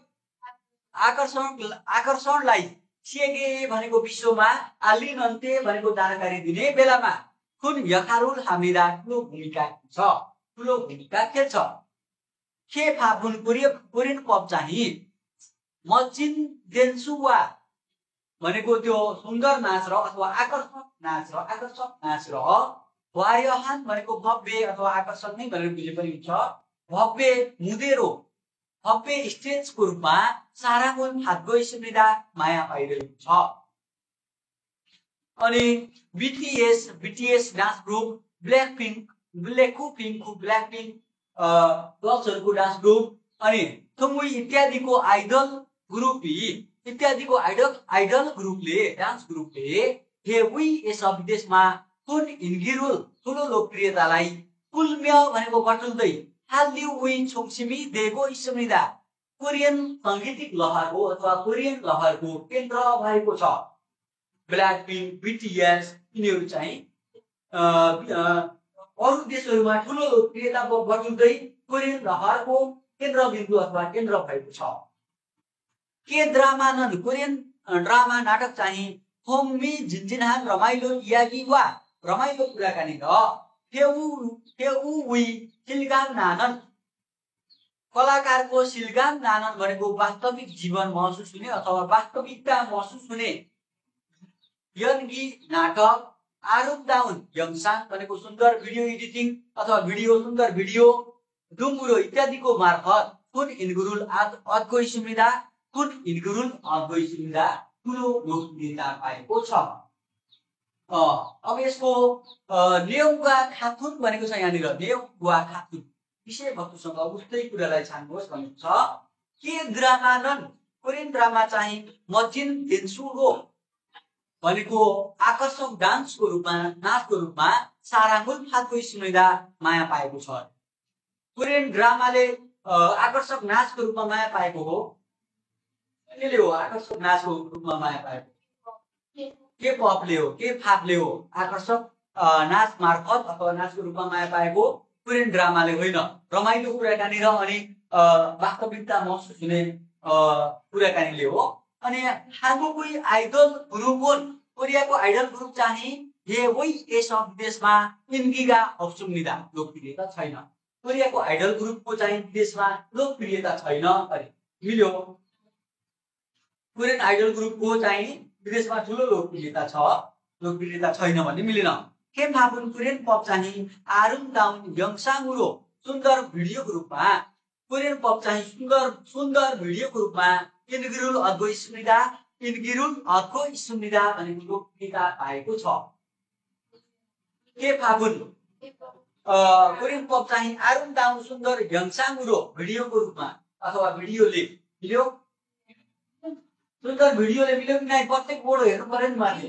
S1: आकर्षणलाई सेगे भनेको विश्वमा आलिनन्ते भनेको जानकारी दिने बेलामा कुन यकारुल हामिदा ठुलो भूमिका खेल्छ। के फाफुन कोरियन पप चाहिँ मचिन देन्सुवा भनेको त्यो सुन्दर नाच र अथवा आकर्षक नाच र वायहान भनेको भव्य अथवा आकर्षक नै भनेर बुझे पनि हुन्छ। भव्य मुदेरो भव्य स्टेजको रूपमा साराको हातको स्मृदा माया पाइरहेको छ। अनि बीटीएस डान्स ग्रुप ब्ल्याकपिङ्कको गर्ल्सहरुको डान्स ग्रुप अनि थुमुई इत्यादिको आइडल ग्रुपले हेवी यस विदेशमा कुन इन्गिरुल ठुलो लोकप्रियतालाई कुलम्य भनेको बटुल्दै हाल्यु विन छोङसिमी देगो स्मृदा कोरियन सांगीतिक लहरको अथवा कोरियन लहरको केन्द्र भएको छ। ब्ल्याकपिङ्क बीटीएस यिनीहरू चाहिँ अरु देशहरुमा ठुलो लोकप्रियता बटुल्दै कोरियन लहरको केन्द्रबिन्दु अथवा केन्द्र भएको छ। के ड्रामा नन कोरियन ड्रामा नाटक चाहिँ होममी जिन्जिनहान रमाइलो यागी वा रमाइलो कुराकानी र वी सिलगाम नानन कलाकारको सिलगाम नानन भनेको वास्तविक जीवन महसुस हुने अथवा वास्तविकता महसुस हुने यनगी नाटक आरुप डाउन यङसाङ भनेको सुन्दर भिडियो एडिटिङ अथवा सुन्दर भिडियो डुम्बुरो इत्यादिको मार्फत कुन इन्गुरुल अद्गो स्मृदा ठुलो लोकप्रियता पाएको छ। अब यसको नेउवा खाथुन भनेको छ यहाँनिर नेउवा खाथुन विषय वस्तुसँग उस्तै कुरालाई छान्नुहोस् भनेको छ। के ड्रामा नन कोरियन ड्रामा चाहिँ मजिन देन्सुरो भनेको आकर्षक नाचको रूपमा साराङ्गुल फातको स्मृदा माया पाएको छ। कोरियन ड्रामाले आकर्षक नाचको रूपमा माया पाएको हो। कहिले हो आकर्षक नाचको रूपमा माया पाएको? के पपले हो, के फापले हो आकर्षक नाच मार्फत अथवा नाचको रूपमा माया पाएको? कोरियन ड्रामाले होइन, रमाइलो कुराकानी र अनि वास्तविकता महसुस हुने कुराकानीले हो। अनि हालको आइडल ग्रुप हो, कोरियाको आइडल ग्रुप चाहिँ ये वही देश विदेशमा इन्गिगा हौसुम्निदा लोकप्रियता छैन। कोरियाको आइडल ग्रुपको चाहिँ विदेशमा लोकप्रियता छैन। अरे मिल्यो, कोरियन आइडल ग्रुपको चाहिँ विदेशमा ठुलो लोकप्रियता छैन भन्ने मिलेन। केपअप कोरियन पप चाहिँ आरुङदाउन यङसाङुरो सुन्दर भिडियोको रूपमा, कोरियन पप चाहिँ सुन्दर भिडियोको रूपमा इन्गिरुल अद्गो इस्मुनिदा भनेको लोकप्रियता पाएको छ। केपअप कोरियन पप चाहिँ आरुङदाउन सुन्दर यङसाङुरो भिडियोको रूपमा अथवा भिडियोले मिल्यो। सुन्दर भिडियोले मिल्यो कि नै? प्रत्येक बोर्ड हेर्नु पर्यो नि माथि।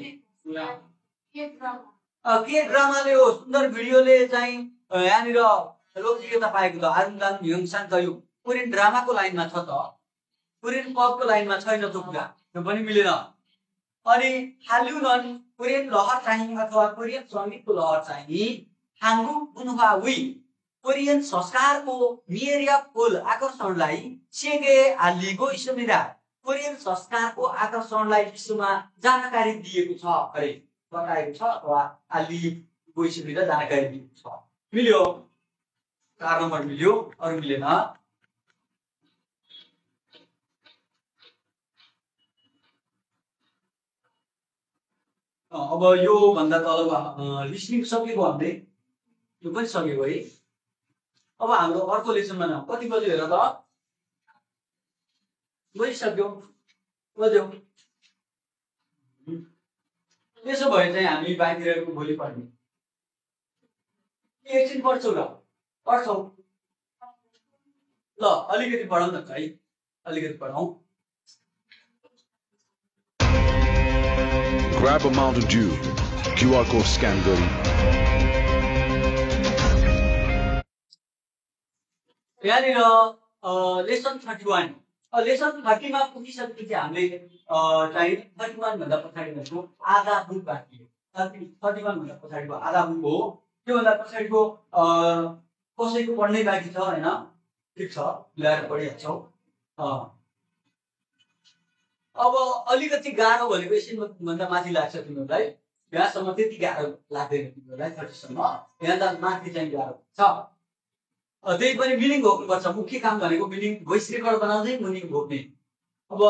S1: के ड्रामाले हो सुन्दर भिडियोले चाहिँ यहाँनिर लोकप्रियता पाएको त? आरुङदाउन यङसाङ त यो कोरियन ड्रामाको लाइनमा छ त, कोरियन पपको लाइनमा छैन त्यो कुरा, त्यो पनि मिलेन। अनि हाल्युनन कोरियन लहर चाहिँ अथवा कोरियन सङ्गीतको लहर चाहिँ हाङ्गुक बुन्हा वी कोरियन संस्कारको मिएरिया फुल आकर्षणलाई सेगे हालिगो इस्मुनिदा कोरियन संस्कारको आकर्षणलाई विश्वमा जानकारी दिएको छ। अरे बताएको छ अथवा हालिगो इस्मुनिदा जानकारी दिएको छ। मिल्यो, 4 नम्बर मिल्यो, अरू मिलेन। अब यो भन्दा तल लिसनिङ सकेको हामीले यो पनि सकेको है। अब हाम्रो अर्को लेसनमा न कति बज्यो हेर त, गइसक्यो, बज्यो। त्यसो भए चाहिँ हामी बाहिरको भोलि पढ्ने एकछिन पढ्छौ र? पढ्छौ ल, अलिकति पढाउँ न है, अलिकति पढाउँ।
S2: Grab a Mountain Dew. QR code scan गरी।
S1: यहाँनिर लेसन 31 लेसन 30 मा पुगिसकेपछि हामीले चाहिँ 31 भन्दा पछाडिको आधा बुक बाँकी हो। 31 भन्दा पछाडिको आधा बुक हो। त्यो भन्दा पछाडिको कसैको पढ्नै बाँकी छ हैन? ठीक छ, मिलाएर पढिहाल्छौ। अब अलिकति गाह्रो भनेको एकछिन भन्दा माथि लाग्छ तिमीहरूलाई, यहाँसम्म त्यति गाह्रो लाग्दैन तिमीहरूलाई 30 सम्म, यहाँ त माथि चाहिँ गाह्रो छ। त्यही पनि मिनिङ घोक्नुपर्छ। मुख्य काम भनेको मिनिङ भोइस रेकर्ड बनाउँदै मिनिङ घोक्ने। अब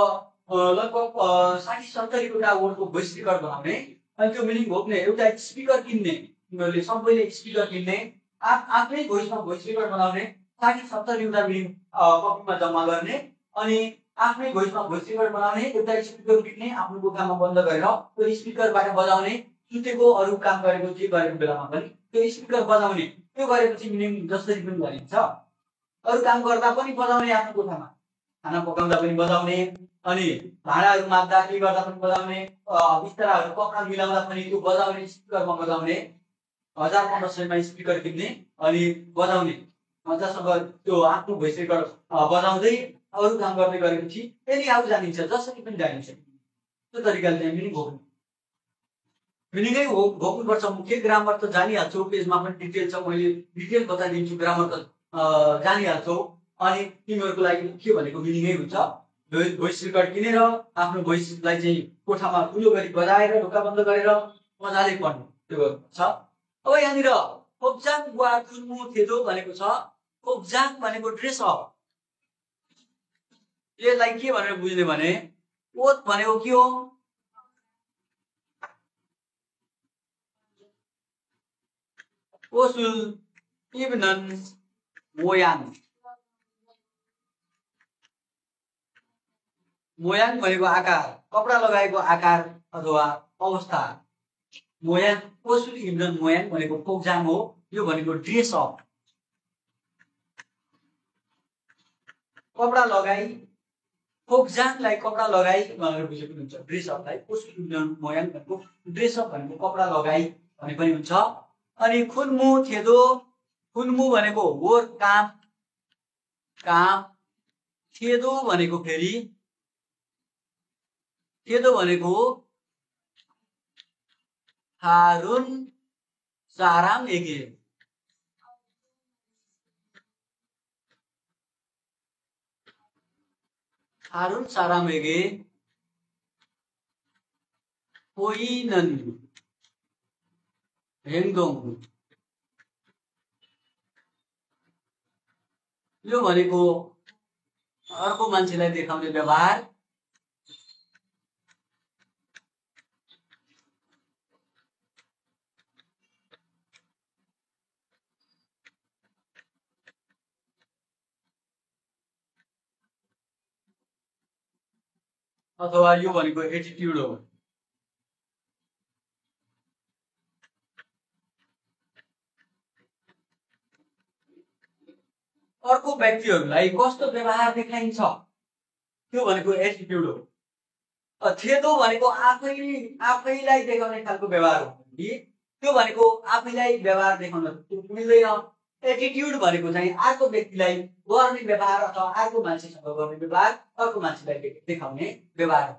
S1: लगभग 60-70 वटा वर्डको भोइस रेकर्ड बनाउने, अनि त्यो मिनिङ घोक्ने। एउटा स्पिकर किन्ने, तिमीहरूले सबैले स्पिकर किन्ने, आफ्नै भोइसमा भोइस रेकर्ड बनाउने, 60-70 वटा मिनिङ कपीमा जम्मा गर्ने, अनि आफ्नै भोइसमा भोइस रेकर्ड बनाउने, एउटा स्पिकर किन्ने, आफ्नो कोठामा बन्द गरेर त्यो स्पिकरबाट बजाउने, सुतेको अरू काम गरेको जे गरेको बेलामा पनि त्यो स्पिकर बजाउने। त्यो गरेपछि मिनिङ जसरी पनि गरिन्छ। अरू काम गर्दा पनि बजाउने, आफ्नो कोठामा खाना पकाउँदा पनि बजाउने, अनि भाँडाहरू माझ्दा के गर्दा पनि बजाउने, बिस्ताराहरू कपडा मिलाउँदा पनि त्यो बजाउने, स्पिकरमा बजाउने। 1000-1500 मा स्पिकर किन्ने अनि बजाउने, मजासँग त्यो आफ्नो भोइस रेकर्ड बजाउँदै अरू काम गर्दै गरेपछि फेरि आफू जानिन्छ, जसरी पनि जानिन्छ। त्यो तरिकाले चाहिँ मिनिङ घोक्नु, मिनिङै घोक्नुपर्छ। मुख्य ग्रामर त जानिहाल्छौ, पेजमा पनि डिटेल छ, मैले डिटेल बताइदिन्छु। ग्रामर त जानिहाल्छौ, अनि तिमीहरूको लागि के भनेको मिनिङै हुन्छ। भोइस रेकर्ड किनेर आफ्नो भोइसलाई चाहिँ कोठामा ठुलो गरी बजाएर ढोका बन्द गरेर मजाले पढ्नु, त्यो छ। अब यहाँनिर खोप्जाङ वा खुन्मु थेदो भनेको छ। खोप्जाङ भनेको ड्रेस अप। यसलाई के भनेर बुझ्ने भने ओत भनेको के हो? ओसुल इब्नन मोयाङ। मोयाङ भनेको आकार, कपडा लगाएको आकार अथवा अवस्था। मोयाङ, ओसुल इब्नन मोयाङ भनेको खोप्जाङ हो। यो भनेको ड्रेस अप, कपडा लगाई। खोप्जाङलाई कपडा लगाई भनेर बुझेको हुन्छ, ड्रेस अपलाई। ओसुल इब्नन मोयाङ भनेको ड्रेस अप भनेको कपडा लगाई भने पनि हुन्छ। अनि खुन्मु थेदो, खुन्मु भनेको वर्क काम, काम थेदो भनेको फेरि थेदो भनेको हारुन सारामेगे हारुन सारामेगे 보이는 행동 यो भनेको अर्को मान्छेलाई देखाउने व्यवहार अथवा यो भनेको एटिट्युड हो अर्को व्यक्तिहरूलाई कस्तो व्यवहार देखाइन्छ त्यो भनेको एटिट्युड हो थेदो भनेको आफैलाई देखाउने खालको व्यवहार हो कि त्यो भनेको आफैलाई व्यवहार देखाउन मिल्दैन एटिट्युड भनेको चाहिँ अर्को व्यक्तिलाई गर्ने व्यवहार अथवा अर्को मान्छेसँग गर्ने व्यवहार अर्को मान्छेलाई देखाउने व्यवहार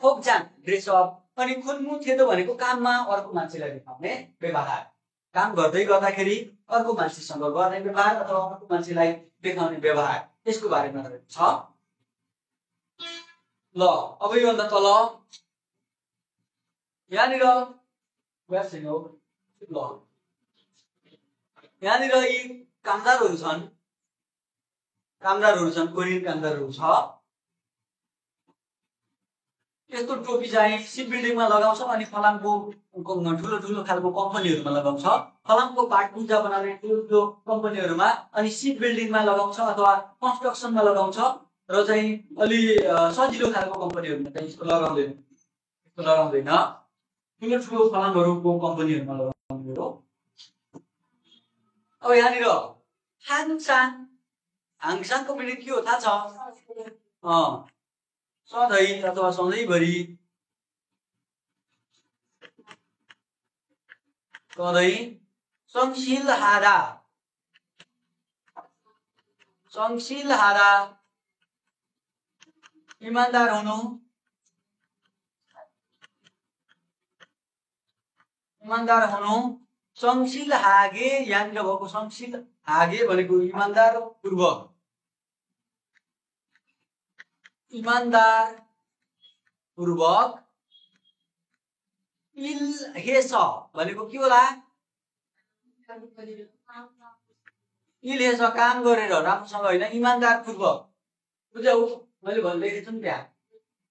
S1: फोकजान ड्रेसअप अनि खुन्मु थेदो भनेको काममा अर्को मान्छेलाई देखाउने व्यवहार काम गर्दै गर्दाखेरि अर्को मान्छेसँग गर्ने व्यवहार अथवा अर्को मान्छेलाई देखाउने व्यवहार यसको बारेमा छ ल अब यो भन्दा तल यहाँनिर यहाँनिर यी कामदारहरू छन् कोरियन कामदारहरू छ यस्तो टोपी चाहिँ सिप बिल्डिङमा लगाउँछ अनि फलामको ठुलो खालको कम्पनीहरूमा लगाउँछ फलामको पार्ट पूजा बनाउने ठुलो कम्पनीहरूमा अनि सिप बिल्डिङमा लगाउँछ अथवा कन्स्ट्रक्सनमा लगाउँछ र चाहिँ अलि सजिलो खालको कम्पनीहरूमा चाहिँ यस्तो लगाउँदैन ठुलो फलामहरूको कम्पनीहरूमा लगाउने हो अब यहाँनिर हाङसाङको मिनिङ के हो थाहा छ सधैँ अथवा सधैँभरि संशीलहारा इमानदार हुनु संशील हागे यहाँनिर भएको संशील हागे भनेको इमानदार पूर्वक इल्हेस भनेको के होला इल्हेस काम गरेर राम्रोसँग होइन इमानदार पूर्वक बुझ्यौ मैले भनिदिएको छु नि त्यहाँ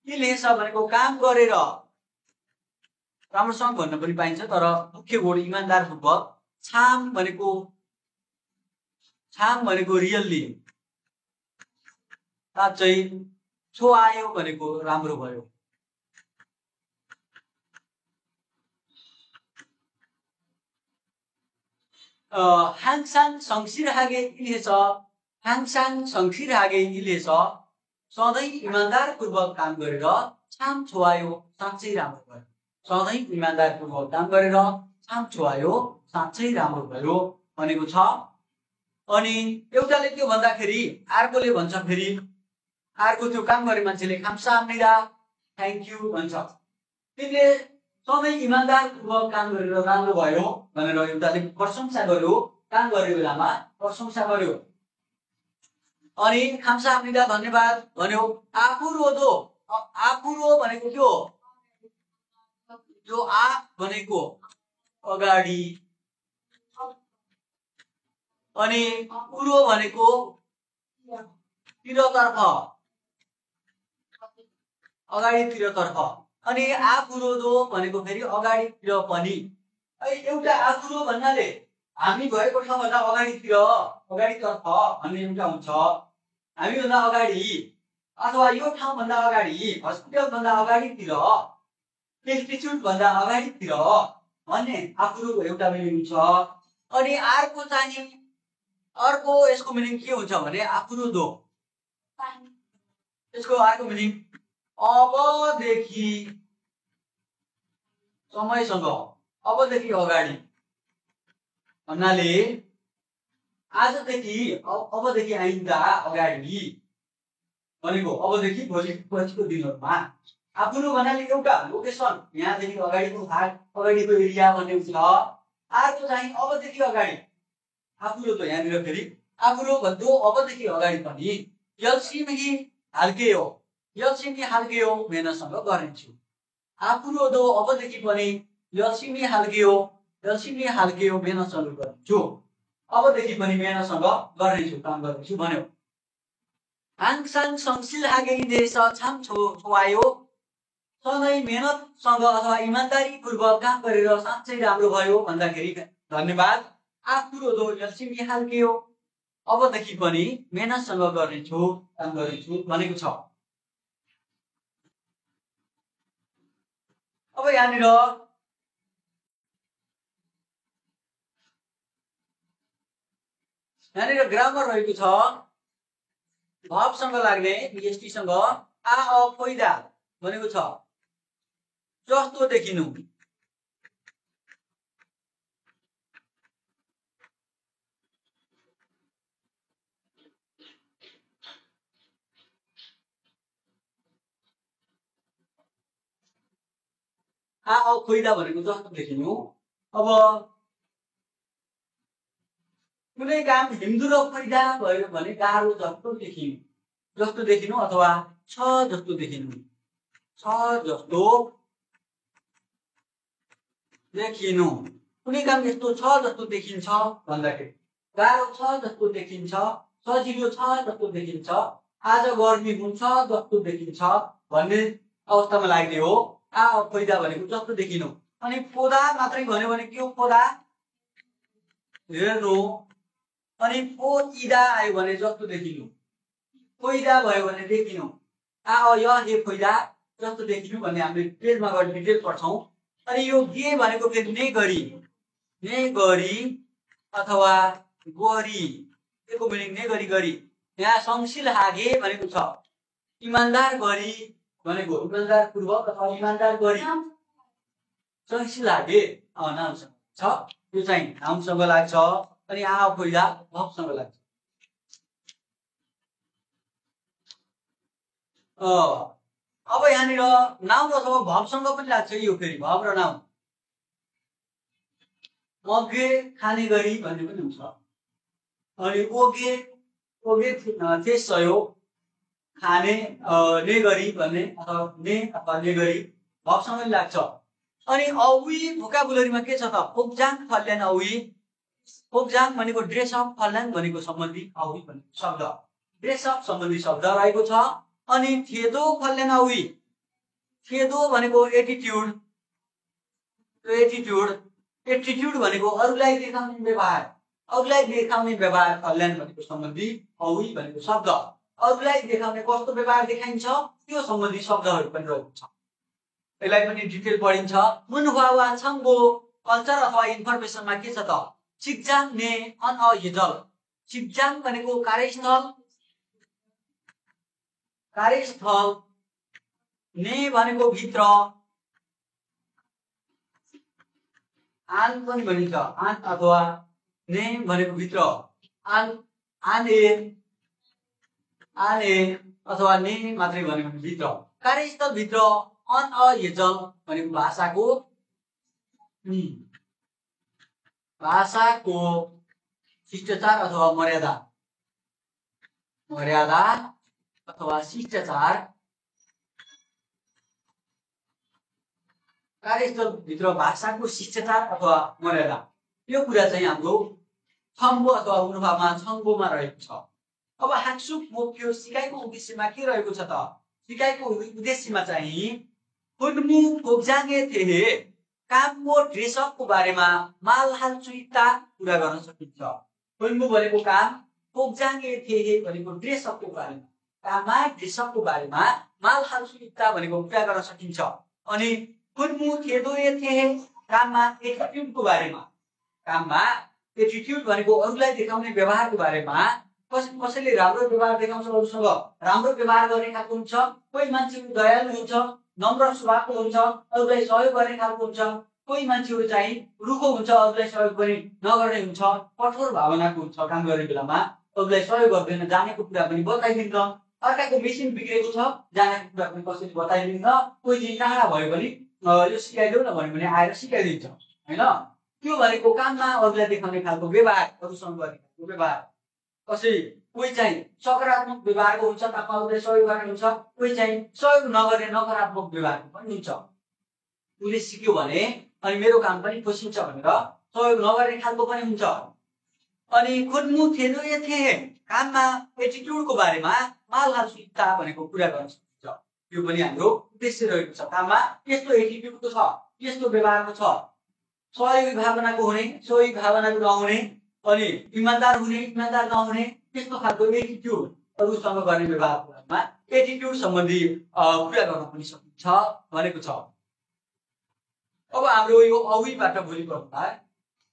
S1: इल्हेस भनेको काम गरेर राम्रोसँग भन्न पनि पाइन्छ तर मुख्य बोर्ड इमानदार पूर्वक छाम भनेको रियल्ली साँच्चै छो आयो भनेको राम्रो भयो हाङसाङ संसिरहागे इल्हेस सधैँ इमानदार पूर्वक काम गरेर छाम छोआयो साँच्चै राम्रो भयो सधैँ इमानदार पूर्वक काम गरेर छाम छोआयो साँच्चै राम्रो भयो भनेको छ अनि एउटाले त्यो भन्दाखेरि अर्कोले भन्छ फेरि अर्को त्यो काम गर्ने मान्छेले खाम्साम्निदा थ्याङ्क यू भन्छ तिमीले सधैँ इमानदार पूर्वक काम गरेर राम्रो भयो भनेर एउटाले प्रशंसा गर्यो काम गर्ने बेलामा प्रशंसा गर्यो अनि खाम्साम्निदा धन्यवाद भन्यो आफुरो भनेको के हो जो आप भनेको अगाडि अनि उरो भनेको तिरतर्फ अगाडितिरतर्फ अनि आफुरोदो भनेको फेरि अगाडितिर पनि एउटा आफुरो भन्नाले हामी भएको ठाउँभन्दा अगाडितर्फ भन्ने एउटा हुन्छ हामीभन्दा अगाडि अथवा यो ठाउँभन्दा अगाडि हस्पिटलभन्दा अगाडितिर इन्स्टिच्युट भन्दा अगाडितिर भन्ने आफुरोको एउटा मिनिङ छ अनि अर्को यसको मिनिङ के हुन्छ भने आफुरोदो यसको अर्को मिनिङ अबदेखि समयसँग अबदेखि अगाडि भन्नाले आजदेखि अबदेखि आइन्दा अगाडि भनेको अबदेखि भोलि पछिको दिनहरुमा आफ्नो भन्नाले एउटा लोकेसन यहाँदेखि अगाडिको भाग अगाडिको एरिया भन्ने छ। अर्को चाहिँ अबदेखि अगाडि आफ्नो त यहाँनिर फेरि आफ्नो भन्दा अबदेखि अगाडि पनि यल्सिमी हाल्के हो मेनासँग गर्नेछु। आफ्नो दो अबदेखि पनि यल्सिमी हाल्के हो मेनासँग गर्नेछु। अबदेखि पनि मेनासँग गर्नेछु काम गर्नेछु भन्यो। हाङसाङ संसिल हागेई देश छाम छोवायो सधैँ मेहनतसँग अथवा इमानदारीपूर्वक काम गरेर साँच्चै राम्रो भयो भन्दाखेरि धन्यवाद। आफ्नो दो यल्सिमी हाल्के हो अबदेखि पनि मेहनतसँग गर्नेछु काम गर्नेछु भनेको छ। अब यहाँनिर ग्रामर रहेको छ। भर्बसँग लाग्ने ईएसटी सँग आ फोइदा भनेको छ जस्तो देखिनु। आ खोइदा भनेको जस्तो देखिनु। अब कुनै काम हिन्दू र खोइदा भयो भने गाह्रो जस्तो देखिनु अथवा छ जस्तो देखिनु कुनै काम यस्तो छ जस्तो देखिन्छ भन्दाखेरि गाह्रो छ जस्तो देखिन्छ, सजिलो छ जस्तो देखिन्छ, आज गर्मी हुन्छ जस्तो देखिन्छ भन्ने अवस्थामा लाग्ने हो आ खोइदा भनेको जस्तो देखिनु। अनि पोदा मात्रै भन्यो भने के हो पोदा हेर्नु। अनि पोइदा आयो भने जस्तो देखिनु, खोइदा भयो भने देखिनु। आ हे खोइदा जस्तो देखिनु भन्ने हामीले पेजमा गएर डिटेल पढ्छौँ। अनि यो गे भनेको फेरि ने गरी अथवा गरी यसको मिनिङ ने गरी। यहाँ संसिल हागे भनेको छ इमानदार गरी भनेको इमानदार पूर्वक अथवा इमानदार गरी। संसिल हागे नाउनसँग छ, यो चाहिँ नाउनसँग लाग्छ। अनि आ खोइदा भर्बसँग लाग्छ। अब यहाँनिर नाउन अथवा भर्बसँग पनि लाग्छ यो फेरि भर्ब र नाउन। मगे खाने गरी भन्ने पनि हुन्छ। अनि ओगे सहयोग खाने ने गरी भन्ने अथवा ने गरी भर्बसँग पनि लाग्छ। अनि औवी भोकाबुलरीमा के छ त फोक्जाङ फल्यान औवी। फोक्जाङ भनेको ड्रेस अप, फल्यान भनेको सम्बन्धी, औवी भनेको शब्द ड्रेस अप सम्बन्धी शब्द रहेको छ। अनि थेदो फल्यान औवी, थेदो भनेको एटिट्युड भनेको अरूलाई देखाउने व्यवहार, फल्यान भनेको सम्बन्धी, औवी भनेको शब्द अरूलाई देखाउने कस्तो व्यवहार देखाइन्छ त्यो सम्बन्धी शब्दहरू पनि रहेको छ। यसलाई पनि डिटेल पढिन्छ। मुनहुवा छंगो कल्चर अथवा इन्फर्मेसनमा के छ त सिक्जाङ ने अन अ हिजल। सिक्जाङ भनेको कार्यस्थल ने भनेको भित्र, आन पनि भनिन्छ आन अथवा ने भनेको भित्र, आने अथवा ने मात्रै भन्यो भने भित्र, कार्यस्थल भित्र। अन अ हिजल भनेको भाषाको शिष्टाचार अथवा मर्यादा अथवा शिष्टाचार, कार्यस्थल भित्र भाषाको शिष्टाचार अथवा मर्यादा, यो कुरा चाहिँ हाम्रो छङ्गो अथवा मुनहुवामा छङ्गोमा रहेको छ। अब हाक्सुक मोक्यो सिकाइको उद्देश्यमा के रहेको छ त सिकाइको उद्देश्यमा चाहिँ फुन्मु फोक्जाङे थे कामको ड्रेसअपको बारेमा मालहाल चुइता कुरा गर्न सकिन्छ। फुन्मु भनेको काम, फोक्जाङे थे भनेको ड्रेसअपको बारेमा, काममा ड्रेसअपको बारेमा मालहाल चुइता भनेको कुरा गर्न सकिन्छ। अनि फुन्मु थेदोए थे काममा एटिट्युडको बारेमा, काममा एटिट्युड भनेको अरूलाई देखाउने व्यवहारको बारेमा, कसैले राम्रो व्यवहार देखाउँछ अरूसँग राम्रो व्यवहार गर्ने खालको हुन्छ, कोही मान्छे दयालु हुन्छ, नम्र स्वभावको हुन्छ, अरूलाई सहयोग गर्ने खालको हुन्छ, कोही मान्छेहरू चाहिँ रुखो हुन्छ, अरूलाई सहयोग पनि नगर्ने हुन्छ, कठोर भावनाको हुन्छ, काम गर्ने बेलामा अरूलाई सहयोग गर्दैन, जानेको कुरा पनि बताइदिन्छ। अर्काको मेसिन बिग्रेको छ, जानेको कुरा पनि कसैले बताइदिन्छ। कोही चाहिँ टाढा भयो भने यो सिकाइदेऊ न भन्यो भने आएर सिकाइदिन्छ होइन। त्यो भनेको काममा अरूलाई देखाउने खालको व्यवहार, अरूसँग गर्ने खालको व्यवहार। कोही चाहिँ सकारात्मक व्यवहारको हुन्छ, काममा अरूलाई सहयोग गर्ने हुन्छ, कोही चाहिँ सहयोग नगर्ने नकारात्मक व्यवहारको पनि हुन्छ। उसले सिक्यो भने अनि मेरो काम पनि खोसिन्छ भनेर सहयोग नगर्ने खालको पनि हुन्छ। अनि खोज्नु थेनो ए थे काममा एटिट्युडको बारेमा मालहालसिकता भनेको कुरा गर्न सकिन्छ। यो पनि हाम्रो उद्देश्य रहेको छ। काममा यस्तो एटिट्युडको छ, यस्तो व्यवहारको छ, सहयोगी भावनाको हुने, सहयोगी भावनाको नहुने, अनि इमान्दार हुने, इमान्दार नहुने, त्यस्तो खालको एटिट्युड अरूसँग गर्ने व्यवहारको बारेमा एटिट्युड सम्बन्धी कुरा गर्न पनि सकिन्छ भनेको छ। अब हाम्रो यो अघिबाट भोलि पढ्दा है,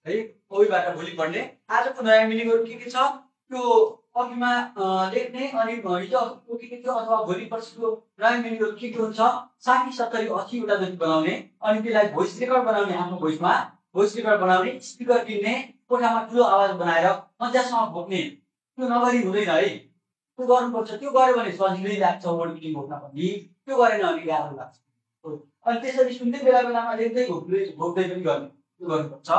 S1: अघिबाट भोलि पढ्ने आजको नयाँ मिनिङहरू के छ त्यो अघिमा लेख्ने, अनि हिजो के थियो अथवा भोलि पर्सिको नयाँ मिनिङहरू के हुन्छ 60 70 80 वटा जति बनाउने, अनि त्यसलाई भोइस रेकर्ड बनाउने, आफ्नो भोइसमा भोइस रेकर्ड बनाउने, स्पिकर किन्ने, कोठामा ठुलो आवाज बनाएर मजासँग भोग्ने। त्यो नगरी हुँदैन है, त्यो गर्नुपर्छ। त्यो गर्यो भने सजिलै लाग्छ वर्ड मिटिङ भोग्न पनि, त्यो गरेन भने गाह्रो लाग्छ। अनि त्यसरी सुन्दै बेला बेलामा लेख्दै भोग्दै पनि गर्ने, त्यो गर्नुपर्छ।